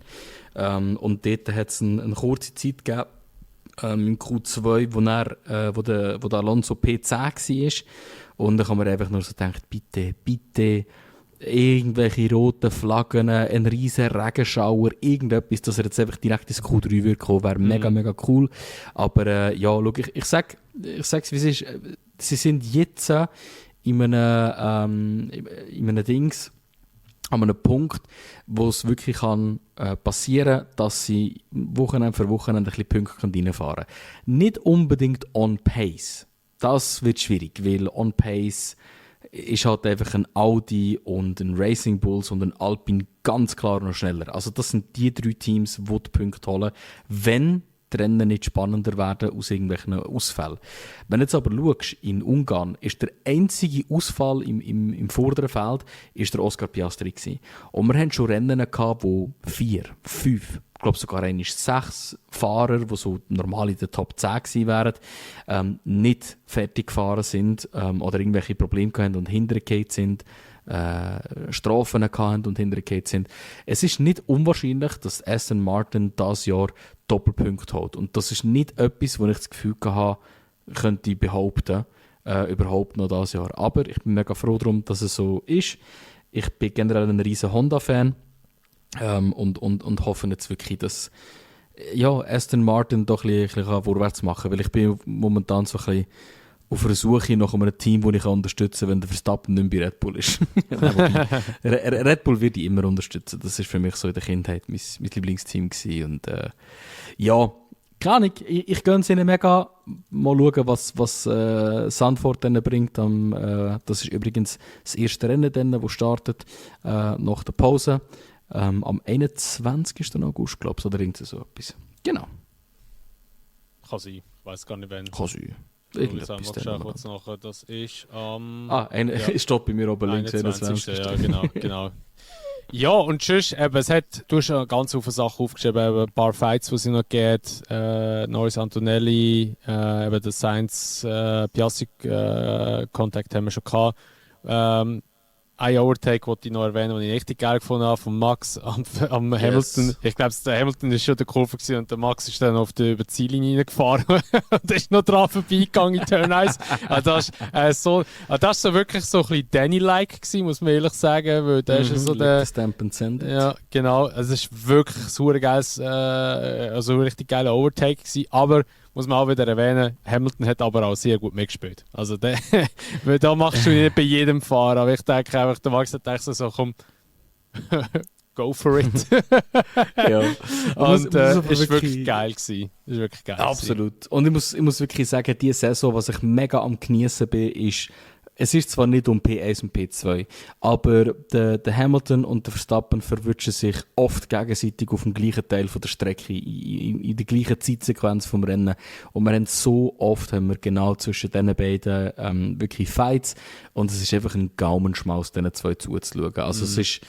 Und dort hat es eine kurze Zeit gegeben, im Q2, wo der Alonso P10 war. Und dann haben wir einfach nur so gedacht, bitte, irgendwelche roten Flaggen, ein riesen Regenschauer, irgendetwas, dass er jetzt einfach direkt ins Q3 wird kommen, wäre mega cool. Aber schau, ich sag's wie es ist, sie sind jetzt in einem Dings, an einem Punkt, wo es wirklich kann passieren kann, dass sie Wochenende für Wochenende ein bisschen Punkte reinfahren können. Nicht unbedingt on pace. Das wird schwierig, weil on pace ist halt einfach ein Audi und ein Racing Bulls und ein Alpine ganz klar noch schneller. Also das sind die 3 Teams, die die Punkte holen, wenn die Rennen nicht spannender werden aus irgendwelchen Ausfällen. Wenn du jetzt aber schaust, in Ungarn ist der einzige Ausfall im vorderen Feld ist der Oscar Piastri gewesen. Und wir haben schon Rennen gehabt, wo 4, 5, ich glaube sogar 6 Fahrer, die so normal in der Top 10 gewesen wären, nicht fertig gefahren sind oder irgendwelche Probleme hatten und hintergefallen sind, Strafen hatten und hintergefallen sind. Es ist nicht unwahrscheinlich, dass Aston Martin dieses Jahr Doppelpunkte holt. Und das ist nicht etwas, wo ich das Gefühl hatte, könnte ich behaupten, überhaupt noch dieses Jahr. Aber ich bin mega froh darum, dass es so ist. Ich bin generell ein riesen Honda-Fan und hoffe jetzt wirklich, dass Aston Martin doch ein bisschen vorwärts machen kann. Weil ich bin momentan so ein bisschen auf der Suche nach einem Team, das ich unterstützen kann, wenn der Verstappen nicht mehr bei Red Bull ist. Red Bull wird ich immer unterstützen. Das war für mich so in der Kindheit mein Lieblingsteam gewesen. Und keine Ahnung, ich gönne es ihnen mega. Mal schauen, was Zandvoort dann bringt. Das ist übrigens das erste Rennen, das startet nach der Pause. Am 21. August, glaube ich, oder irgend so etwas. Genau. Kann sein. Ich weiß gar nicht, wann. Kann sein. Das ist es steht bei mir oben links. 21. Ja, genau. Ja, und sonst, du hast ja ganz viele Sachen aufgeschrieben, ein paar Fights, die es noch gibt, Norris Antonelli, der Sainz Piastri Kontakt haben wir schon gehabt. Ein Overtake, den ich noch erwähnen, den ich richtig geil gefunden habe, von Max am Hamilton. Ich glaube, der Hamilton war schon der Kurve gewesen, und der Max ist dann über die Ziellinie gefahren und ist noch dran vorbeigegangen in Turn 1. Das war so wirklich so ein bisschen Danny-like gewesen, muss man ehrlich sagen, weil der ist so der Stamp and Send. Ja, genau. Es ist wirklich ein geiles, also ein richtig geiler Overtake gewesen, aber muss man auch wieder erwähnen, Hamilton hat aber auch sehr gut mitgespielt. Also weil da machst du nicht bei jedem Fahrer, aber ich denke einfach, der Max hat so, komm, go for it. Ja. Und ist wirklich geil gewesen. Ist wirklich geil. Absolut. Und ich muss wirklich sagen, diese Saison, was ich mega am Genießen bin, ist, es ist zwar nicht um P1 und P2, aber der Hamilton und der Verstappen verwünschen sich oft gegenseitig auf dem gleichen Teil von der Strecke, in der gleichen Zeitsequenz vom Rennen. Und wir haben so oft genau zwischen diesen beiden wirklich Fights, und es ist einfach ein Gaumenschmaus, diesen zwei zuzuschauen. Also es ist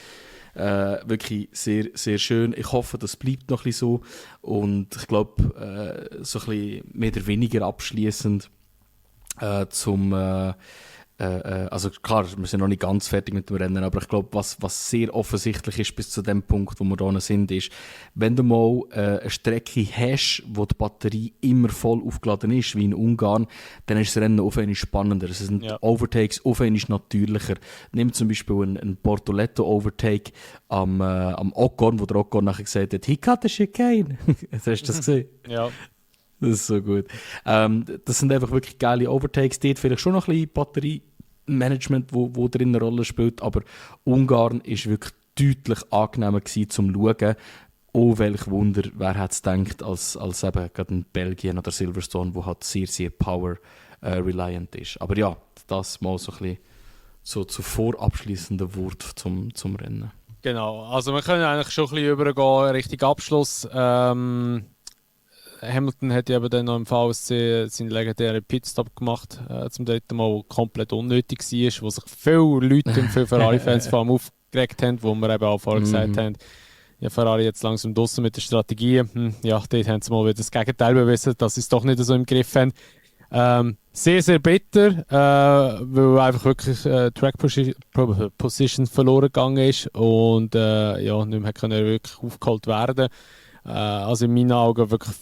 Wirklich sehr, sehr schön. Ich hoffe, das bleibt noch ein bisschen so. Und ich glaube, so ein bisschen mehr oder weniger abschliessend also klar, wir sind noch nicht ganz fertig mit dem Rennen, aber ich glaube, was sehr offensichtlich ist bis zu dem Punkt, wo wir da sind, ist, wenn du mal eine Strecke hast, wo die Batterie immer voll aufgeladen ist, wie in Ungarn, dann ist das Rennen auf einmal spannender. Es sind Overtakes auf einmal natürlicher. Nimm zum Beispiel einen Bortoletto-Overtake am Ocon, wo der Ocon nachher gesagt hat, «He cut the chicane!» Hast du das gesehen? Ja. Das ist so gut. Das sind einfach wirklich geile Overtakes. Dort vielleicht schon noch ein bisschen Batteriemanagement, wo drin eine Rolle spielt. Aber Ungarn war wirklich deutlich angenehmer gewesen, zum Schauen. Oh, welch Wunder, wer hätte es gedacht, als eben gerade in Belgien oder Silverstone, wo halt sehr, sehr power-reliant ist. Aber ja, das mal so ein bisschen so zu vorabschließenden Wort zum Rennen. Genau, also wir können eigentlich schon ein bisschen übergehen Richtung Abschluss. Hamilton hat ja eben dann noch im VSC seinen legendären Pitstop gemacht, zum dritten Mal, der komplett unnötig war, wo sich viele Leute und viele Ferrari-Fans vor allem aufgeregt haben, wo wir eben auch vorher gesagt haben, ja, Ferrari jetzt langsam draussen mit der Strategie. Ja, dort haben sie mal wieder das Gegenteil bewiesen, dass sie es doch nicht so im Griff haben. Sehr, sehr bitter, weil einfach wirklich Track Position verloren gegangen ist und ja, nicht mehr können wirklich aufgeholt werden. Also in meinen Augen wirklich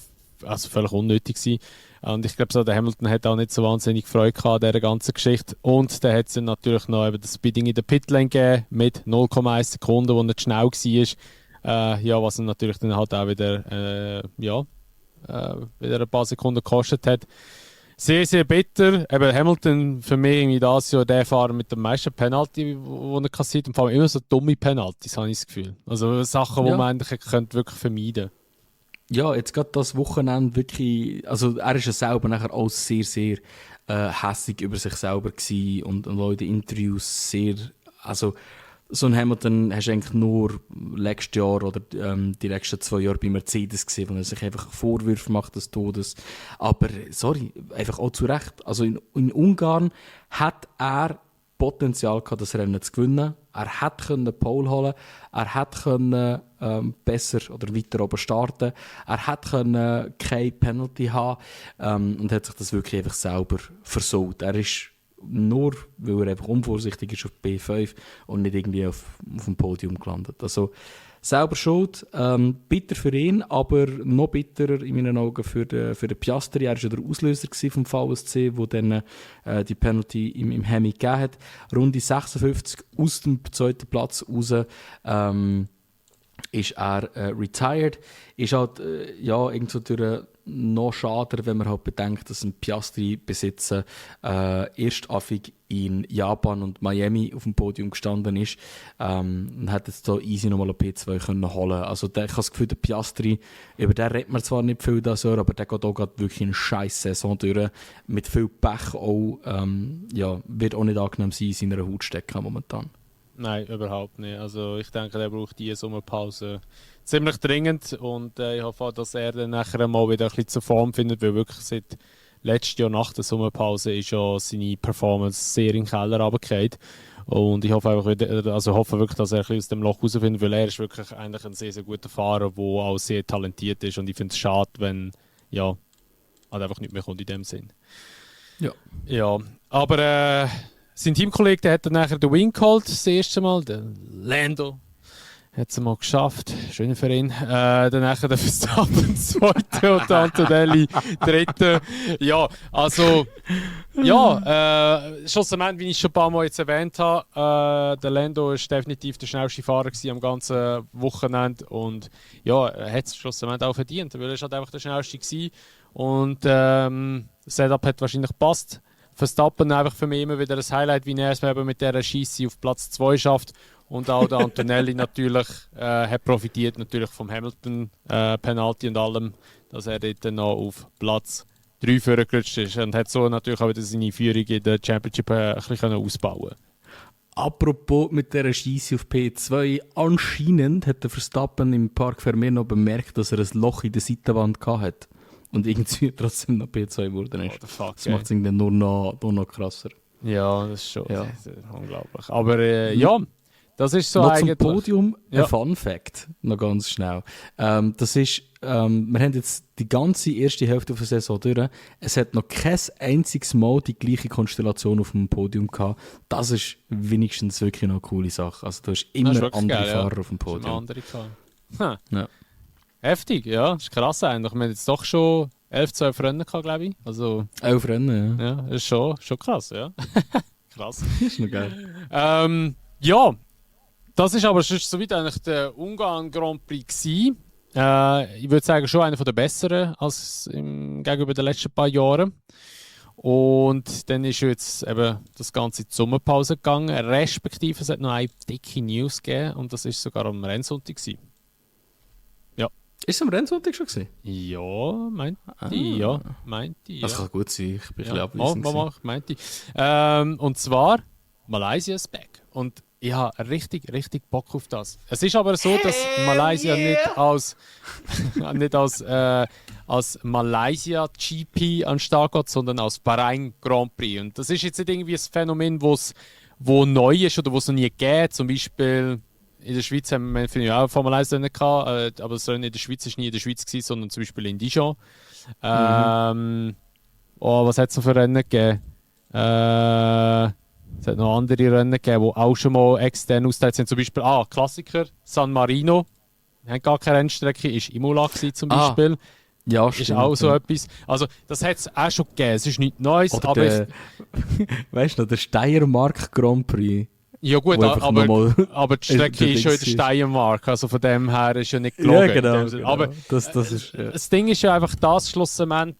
völlig unnötig gewesen. Und ich glaube, so, der Hamilton hat auch nicht so wahnsinnig Freude gehabt an dieser ganzen Geschichte. Und dann hat es natürlich noch eben das Speeding in der Pitlane gegeben mit 0,1 Sekunden, wo er zu schnell war. Ja, was ihn natürlich dann halt auch wieder, wieder ein paar Sekunden gekostet hat. Sehr, sehr bitter. Eben Hamilton für mich irgendwie das Jahr der Fahrer mit dem meisten Penalty, wo er kassiert. Und vor allem immer so dumme Penaltys, habe ich das Gefühl. Also Sachen, die man eigentlich könnte wirklich vermeiden. Ja, jetzt gerade das Wochenende wirklich, also er ist ja selber nachher auch sehr, sehr hässig über sich selber gewesen und auch in den Interviews sehr, also so ein Hamilton hast du eigentlich nur letztes Jahr oder die letzten 2 Jahre bei Mercedes gesehen, wo er sich einfach Vorwürfe macht des Todes. Aber, sorry, einfach auch zu Recht. Also in Ungarn hat er Potenzial gehabt, das Rennen zu gewinnen. Er hätte Pole holen können, er hätte besser oder weiter oben starten, er hätte keine Penalty haben und hat sich das wirklich einfach selber versaut. Er ist nur, weil er einfach unvorsichtig ist, auf B5 und nicht irgendwie auf dem Podium gelandet. Also selber schuld, bitter für ihn, aber noch bitterer in meinen Augen für den Piastri. Er war ja der Auslöser vom VSC, der dann die Penalty im Hemi gegeben hat. Runde 56 aus dem zweiten Platz raus ist er retired. Ist halt irgendwo durch noch schade, wenn man halt bedenkt, dass ein Piastri-Besitzer erstaffig in Japan und Miami auf dem Podium gestanden ist und hat jetzt da easy nochmal ein P2 können holen. Also ich habe das Gefühl, der Piastri, über den redet man zwar nicht viel das Jahr, aber der geht auch gerade wirklich eine scheiß Saison durch, mit viel Pech auch, wird auch nicht angenehm sein, in seiner Haut stecken momentan. Nein, überhaupt nicht. Also ich denke, er braucht diese Sommerpause ziemlich dringend und ich hoffe auch, dass er dann nachher mal wieder ein bisschen zur Form findet, weil wirklich seit letztes Jahr nach der Sommerpause ist ja seine Performance sehr in den Keller runtergefallen. Und ich hoffe einfach hoffe wirklich, dass er ein bisschen aus dem Loch rausfindet, weil er ist wirklich eigentlich ein sehr, sehr guter Fahrer, der auch sehr talentiert ist und ich finde es schade, wenn halt einfach nicht mehr kommt in dem Sinn. Ja, aber sein Teamkollege, der hat dann nachher den Win geholt, das erste Mal, der Lando. Hat es mal geschafft. Schön für ihn. Dann nachher der Verstappen, zweite und Antonelli, dritte. Ja, also, schlussendlich, wie ich schon ein paar Mal jetzt erwähnt habe, der Lando war definitiv der schnellste Fahrer am ganzen Wochenende und ja, er hat es schlussendlich auch verdient, weil er halt einfach der schnellste war und das Setup hat wahrscheinlich gepasst. Verstappen einfach für mich immer wieder das Highlight, wie er es mit dieser Scheisse auf Platz 2 schafft. Und auch der Antonelli natürlich hat profitiert natürlich vom Hamilton Penalty und allem, dass er dort noch auf Platz 3 vorgerutscht ist und hat so natürlich auch wieder seine Führung in der Championship ein bisschen ausbauen. Apropos mit dieser Scheisse auf P2, anscheinend hat der Verstappen im Park Vermeer noch bemerkt, dass er ein Loch in der Seitenwand hatte. Und irgendwie trotzdem noch P2 geworden ist. Das macht es irgendwie nur noch krasser. Ja, das ist schon ja. unglaublich. Aber Das ist so noch eigentlich... zum Podium Ja. ein Fun Fact, noch ganz schnell. Das ist, wir haben jetzt die ganze erste Hälfte der Saison durch. Es hat noch kein einziges Mal die gleiche Konstellation auf dem Podium gehabt. Das ist wenigstens wirklich noch eine coole Sache. Also du hast immer Das ist wirklich andere geil, ja. Fahrer auf dem Schon Podium. andere gehabt. Hm. Ja. Heftig, ja. Das ist krass eigentlich. Wir haben jetzt doch schon 11, 12 Rennen gehabt, glaube ich. Also, 11 Rennen, ja. ja, das ist schon krass, ja. Krass. Das ist noch geil. Ja, das ist aber sonst soweit eigentlich der Ungarn Grand Prix gewesen. Ich würde sagen, schon einer der besseren als gegenüber den letzten paar Jahren. Und dann ist jetzt eben das Ganze in die Sommerpause gegangen, respektive es hat noch eine dicke News gegeben und das ist sogar am Rennsonntag gewesen. Ist es am Rennsonntag schon gewesen? Ja, meinte ich, ja. Das kann gut sein, ich bin ein Ja, bisschen abwesend. meinte ich. Und zwar, Malaysia ist back. Und ich habe richtig, richtig Bock auf das. Es ist aber so, dass Malaysia nicht als Malaysia GP an den Start geht, sondern als Bahrain Grand Prix. Und das ist jetzt nicht irgendwie ein Phänomen, wo neu ist oder wo es noch nie geht. Zum Beispiel in der Schweiz haben wir finde ich, auch von Malaysia nicht gehabt, aber das Rennen in der Schweiz ist nie in der Schweiz gewesen, sondern zum Beispiel in Dijon. Was hat es noch für Rennen gegeben? Es hat noch andere Rennen gegeben, die auch schon mal extern ausgeteilt sind. Zum Beispiel, Klassiker, San Marino. Haben gar keine Rennstrecke, ist Imola gewesen, zum Beispiel. Ja, Ist stimmt. auch so etwas. Also, das hat es auch schon gegeben. Es ist nichts Neues, Oder aber... weißt du noch, der Steiermark Grand Prix. Ja gut, wo einfach aber nochmal die Strecke ist schon in der Dings ist. Steiermark, also von dem her ist ja nicht gelogen. Ja, genau. Genau. Aber das ist, ja. das Ding ist ja einfach das schlussendlich,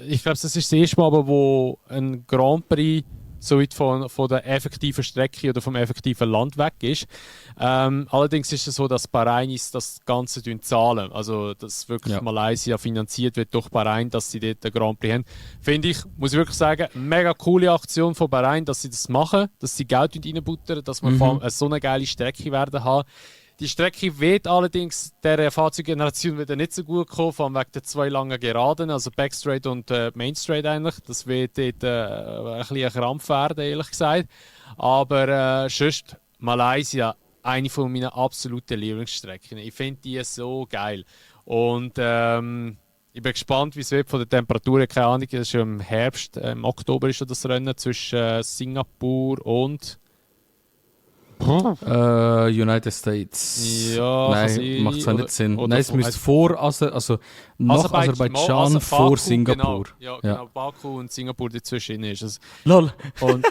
ich glaube, das ist das erste Mal, aber wo ein Grand Prix so weit von der effektiven Strecke oder vom effektiven Land weg ist. Allerdings ist es so, dass Bahrain das Ganze zahlen. Also, dass wirklich Malaysia finanziert wird durch Bahrain, dass sie dort den Grand Prix haben. Finde ich, muss ich wirklich sagen, eine mega coole Aktion von Bahrain, dass sie das machen, dass sie Geld reinbuttern, dass wir vor allem so eine geile Strecke werden haben. Die Strecke wird allerdings der Fahrzeuggeneration wieder nicht so gut kommen, vor allem wegen der zwei langen Geraden, also Backstraight und Mainstraight eigentlich. Das wird dort ein bisschen ein Krampf werden, ehrlich gesagt. Aber sonst Malaysia, eine von meinen absoluten Lieblingsstrecken. Ich finde die so geil. Und ich bin gespannt, wie es wird von der Temperatur. Keine Ahnung, das ist ja im Herbst, im Oktober ist das Rennen zwischen Singapur und... United States. Ja, nein, macht zwar nicht Sinn. oder Nein, es müsste vor, also nach Aserbaidschan vor Baku, Singapur. Genau, genau, Baku und Singapur dazwischen ist es. Lol. Und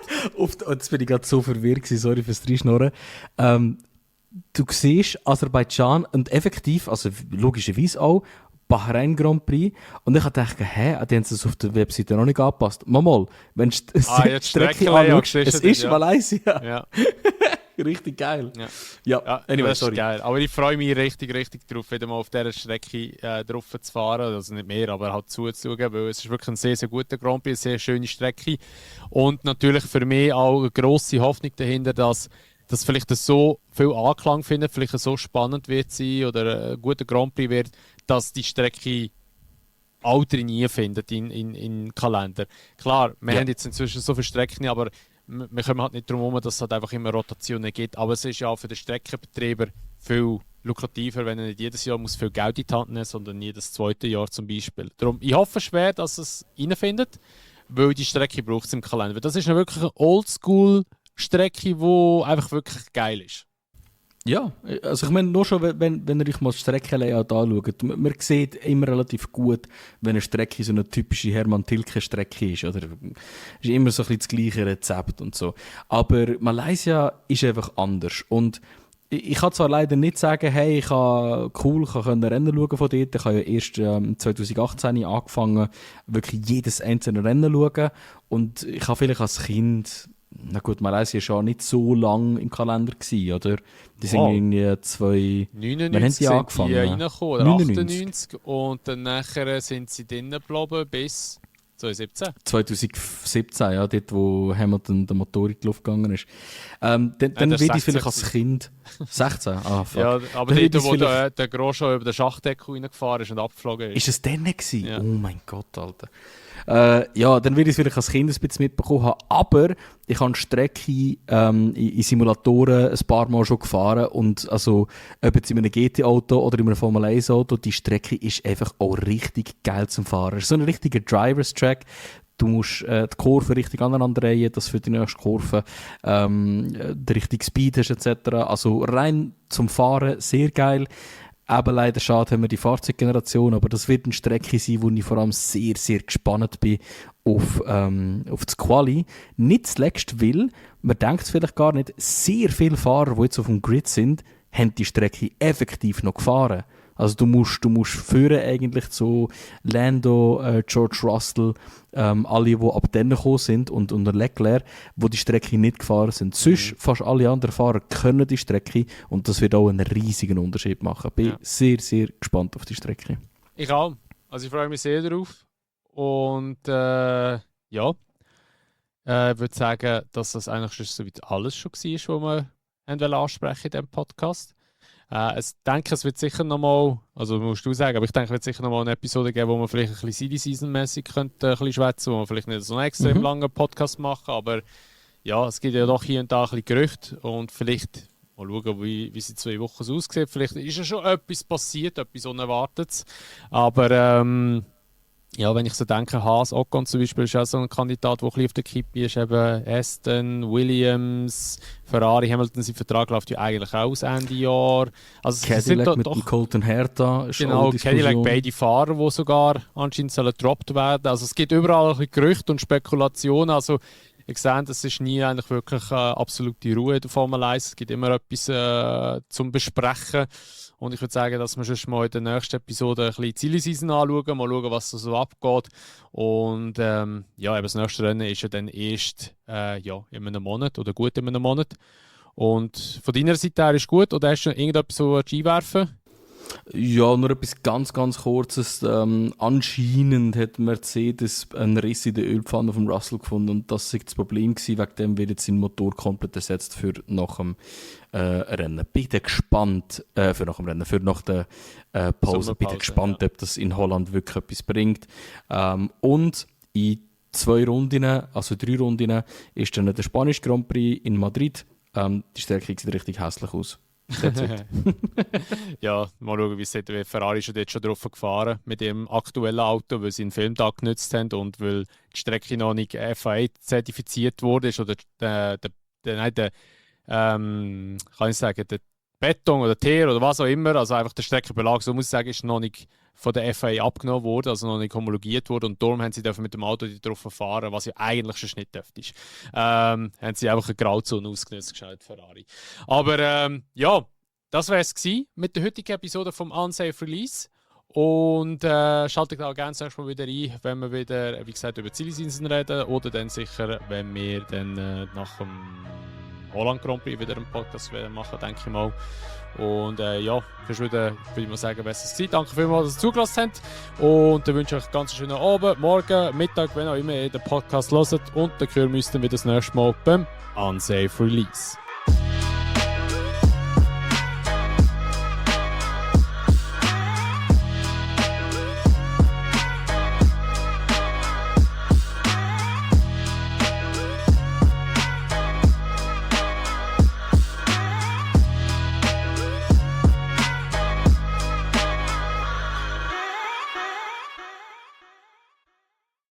Jetzt bin ich gerade so verwirrt gewesen, sorry fürs Reinschnorren. Du siehst Aserbaidschan und effektiv, also logischerweise auch, Bahrain Grand Prix. Und ich dachte, die haben es auf der Webseite noch nicht angepasst. Mal, wenn du die Strecke anschaust, es ist Malaysia. ja. Richtig geil. Ja, Anyway, das sorry. ist geil. Aber ich freue mich richtig, richtig drauf, wieder mal auf dieser Strecke drauf zu fahren. Also nicht mehr, aber halt zuzuschauen, weil es ist wirklich ein sehr, sehr guter Grand Prix, eine sehr schöne Strecke. Und natürlich für mich auch eine grosse Hoffnung dahinter, dass vielleicht so viel Anklang findet, vielleicht so spannend wird sein oder ein guter Grand Prix wird, dass die Strecke auch nie findet in den Kalender. Klar, wir haben jetzt inzwischen so viele Strecken, aber wir kommen halt nicht darum herum, dass es halt einfach immer Rotationen gibt. Aber es ist ja auch für den Streckenbetreiber viel lukrativer, wenn er nicht jedes Jahr muss viel Geld in die Hand nehmen muss, sondern jedes zweite Jahr zum Beispiel. Darum, ich hoffe schwer, dass es reinfindet, weil die Strecke braucht es im Kalender. Das ist eine wirklich eine Oldschool-Strecke, die einfach wirklich geil ist. Ja, also ich meine, nur schon, wenn ihr euch mal das Streckenlayout anschaut, man sieht immer relativ gut, wenn eine Strecke so eine typische Hermann-Tilke-Strecke ist, oder? Ist immer so ein bisschen das gleiche Rezept und so. Aber Malaysia ist einfach anders. Und ich kann zwar leider nicht sagen, hey, ich kann Rennen schauen von dort. Ich habe ja erst 2018 angefangen, wirklich jedes einzelne Rennen zu schauen. Und ich habe vielleicht als Kind... Na gut, Malaysia war schon nicht so lang im Kalender gewesen, oder? Die sind irgendwie 99 haben die sind die reingekommen, oder 99. 98. Und dann nachher sind sie drinnen geblieben bis 2017. 2017, ja, dort wo Hamilton der Motor in die Luft gegangen ist. Dann wird ich vielleicht als Kind... 16? Ah, fuck. Ja, aber Dann dort, wo vielleicht... der Grosjean über den Schachdeckel reingefahren ist und abgeflogen ist. Ist es dann nicht gewesen? Ja. Oh mein Gott, Alter. Ja, dann würde ich es vielleicht als Kind ein bisschen mitbekommen haben, aber ich habe Strecke in Simulatoren ein paar Mal schon gefahren und also ob jetzt in einem GT-Auto oder in einem Formel-1-Auto, die Strecke ist einfach auch richtig geil zum Fahren. Es ist so ein richtiger Drivers-Track. Du musst die Kurve richtig aneinander drehen, dass für die nächste Kurve der richtige Speed hast etc. Also rein zum Fahren sehr geil. Eben leider schade haben wir die Fahrzeuggeneration, aber das wird eine Strecke sein, wo ich vor allem sehr, sehr gespannt bin auf das Quali. Nicht zuletzt, weil, man denkt es vielleicht gar nicht, sehr viele Fahrer, die jetzt auf dem Grid sind, haben die Strecke effektiv noch gefahren. Also du musst führen eigentlich zu Lando, George Russell, alle, die ab dann gekommen sind und Leclerc, die die Strecke nicht gefahren sind. Sonst fast alle anderen Fahrer können die Strecke und das wird auch einen riesigen Unterschied machen. Bin sehr, sehr gespannt auf die Strecke. Ich auch. Also ich freue mich sehr darauf. Und ich würde sagen, dass das eigentlich schon so weit alles schon war, was wir ansprechen in diesem Podcast. Ich denke, es wird sicher nochmal, also musst du sagen, aber ich denke, es wird sicher nochmal eine Episode geben, wo man vielleicht ein bisschen Silly-Season-mässig könnte ein bisschen schwätzen, wo man vielleicht nicht so einen extrem langen Podcast machen, aber ja, es gibt ja doch hier und da ein bisschen Gerüchte und vielleicht mal schauen, wie es in 2 Wochen aussieht. Vielleicht ist ja schon etwas passiert, etwas Unerwartetes, aber ja, wenn ich so denke, Haas, Ocon zum Beispiel ist auch so ein Kandidat, der ein bisschen auf der Kippe ist, eben Aston, Williams, Ferrari, Hamilton, sein Vertrag läuft ja eigentlich auch aus Ende Jahr. Also Cadillac mit dem Colton Herta ist genau, Cadillac, beide Fahrer, die sogar anscheinend sollen gedroppt werden. Also es gibt überall ein bisschen Gerüchte und Spekulationen, also ich sehe, es ist nie eigentlich wirklich absolute Ruhe in der Formel 1. Es gibt immer etwas zum Besprechen. Und ich würde sagen, dass wir schon mal in der nächsten Episode ein bisschen die Silly-Season anschauen, mal schauen, was da so abgeht. Und eben das nächste Rennen ist ja dann erst in einem Monat oder gut in einem Monat. Und von deiner Seite her ist gut, oder hast du irgendetwas so einwerfen? Ja, nur etwas ganz, ganz Kurzes. Anscheinend hat Mercedes einen Riss in der Ölpfanne vom Russell gefunden und das war das Problem gewesen. Wegen dem wird jetzt sein Motor komplett ersetzt für nach dem Rennen. Bin gespannt, für nach der Pause. Bin gespannt, ob das in Holland wirklich etwas bringt. Und in 2 Runden, also 3 Runden, ist dann der spanische Grand Prix in Madrid. Die Strecke sieht richtig hässlich aus. Ja, mal schauen, wie es sieht. Ferrari ist dort schon drauf gefahren mit dem aktuellen Auto, weil sie einen Filmtag genutzt haben und weil die Strecke noch nicht FIA zertifiziert wurde oder kann ich sagen, der Beton oder Teer oder was auch immer, also einfach der Streckenbelag, so muss ich sagen, ist noch nicht von der FIA abgenommen worden, also noch nicht homologiert worden und darum haben sie mit dem Auto drauf fahren, was ja eigentlich schon nicht dürfte. Haben sie einfach eine Grauzone ausgenutzt, Ferrari. Aber das wäre es mit der heutigen Episode vom Unsafe Release. Und schaltet auch gerne das nächste Mal wieder ein, wenn wir wieder, wie gesagt, über Silly-Season reden oder dann sicher, wenn wir dann nach dem Holland Grand Prix wieder einen Podcast machen, denke ich mal. Und fürs wieder, würde ich mal sagen, besser gewesen. Danke vielmals, dass ihr zugelassen habt. Und dann wünsche ich euch einen ganz schönen Abend, Morgen, Mittag, wenn auch immer ihr den Podcast hört. Und dann hören wir uns dann wieder das nächste Mal beim Unsafe Release.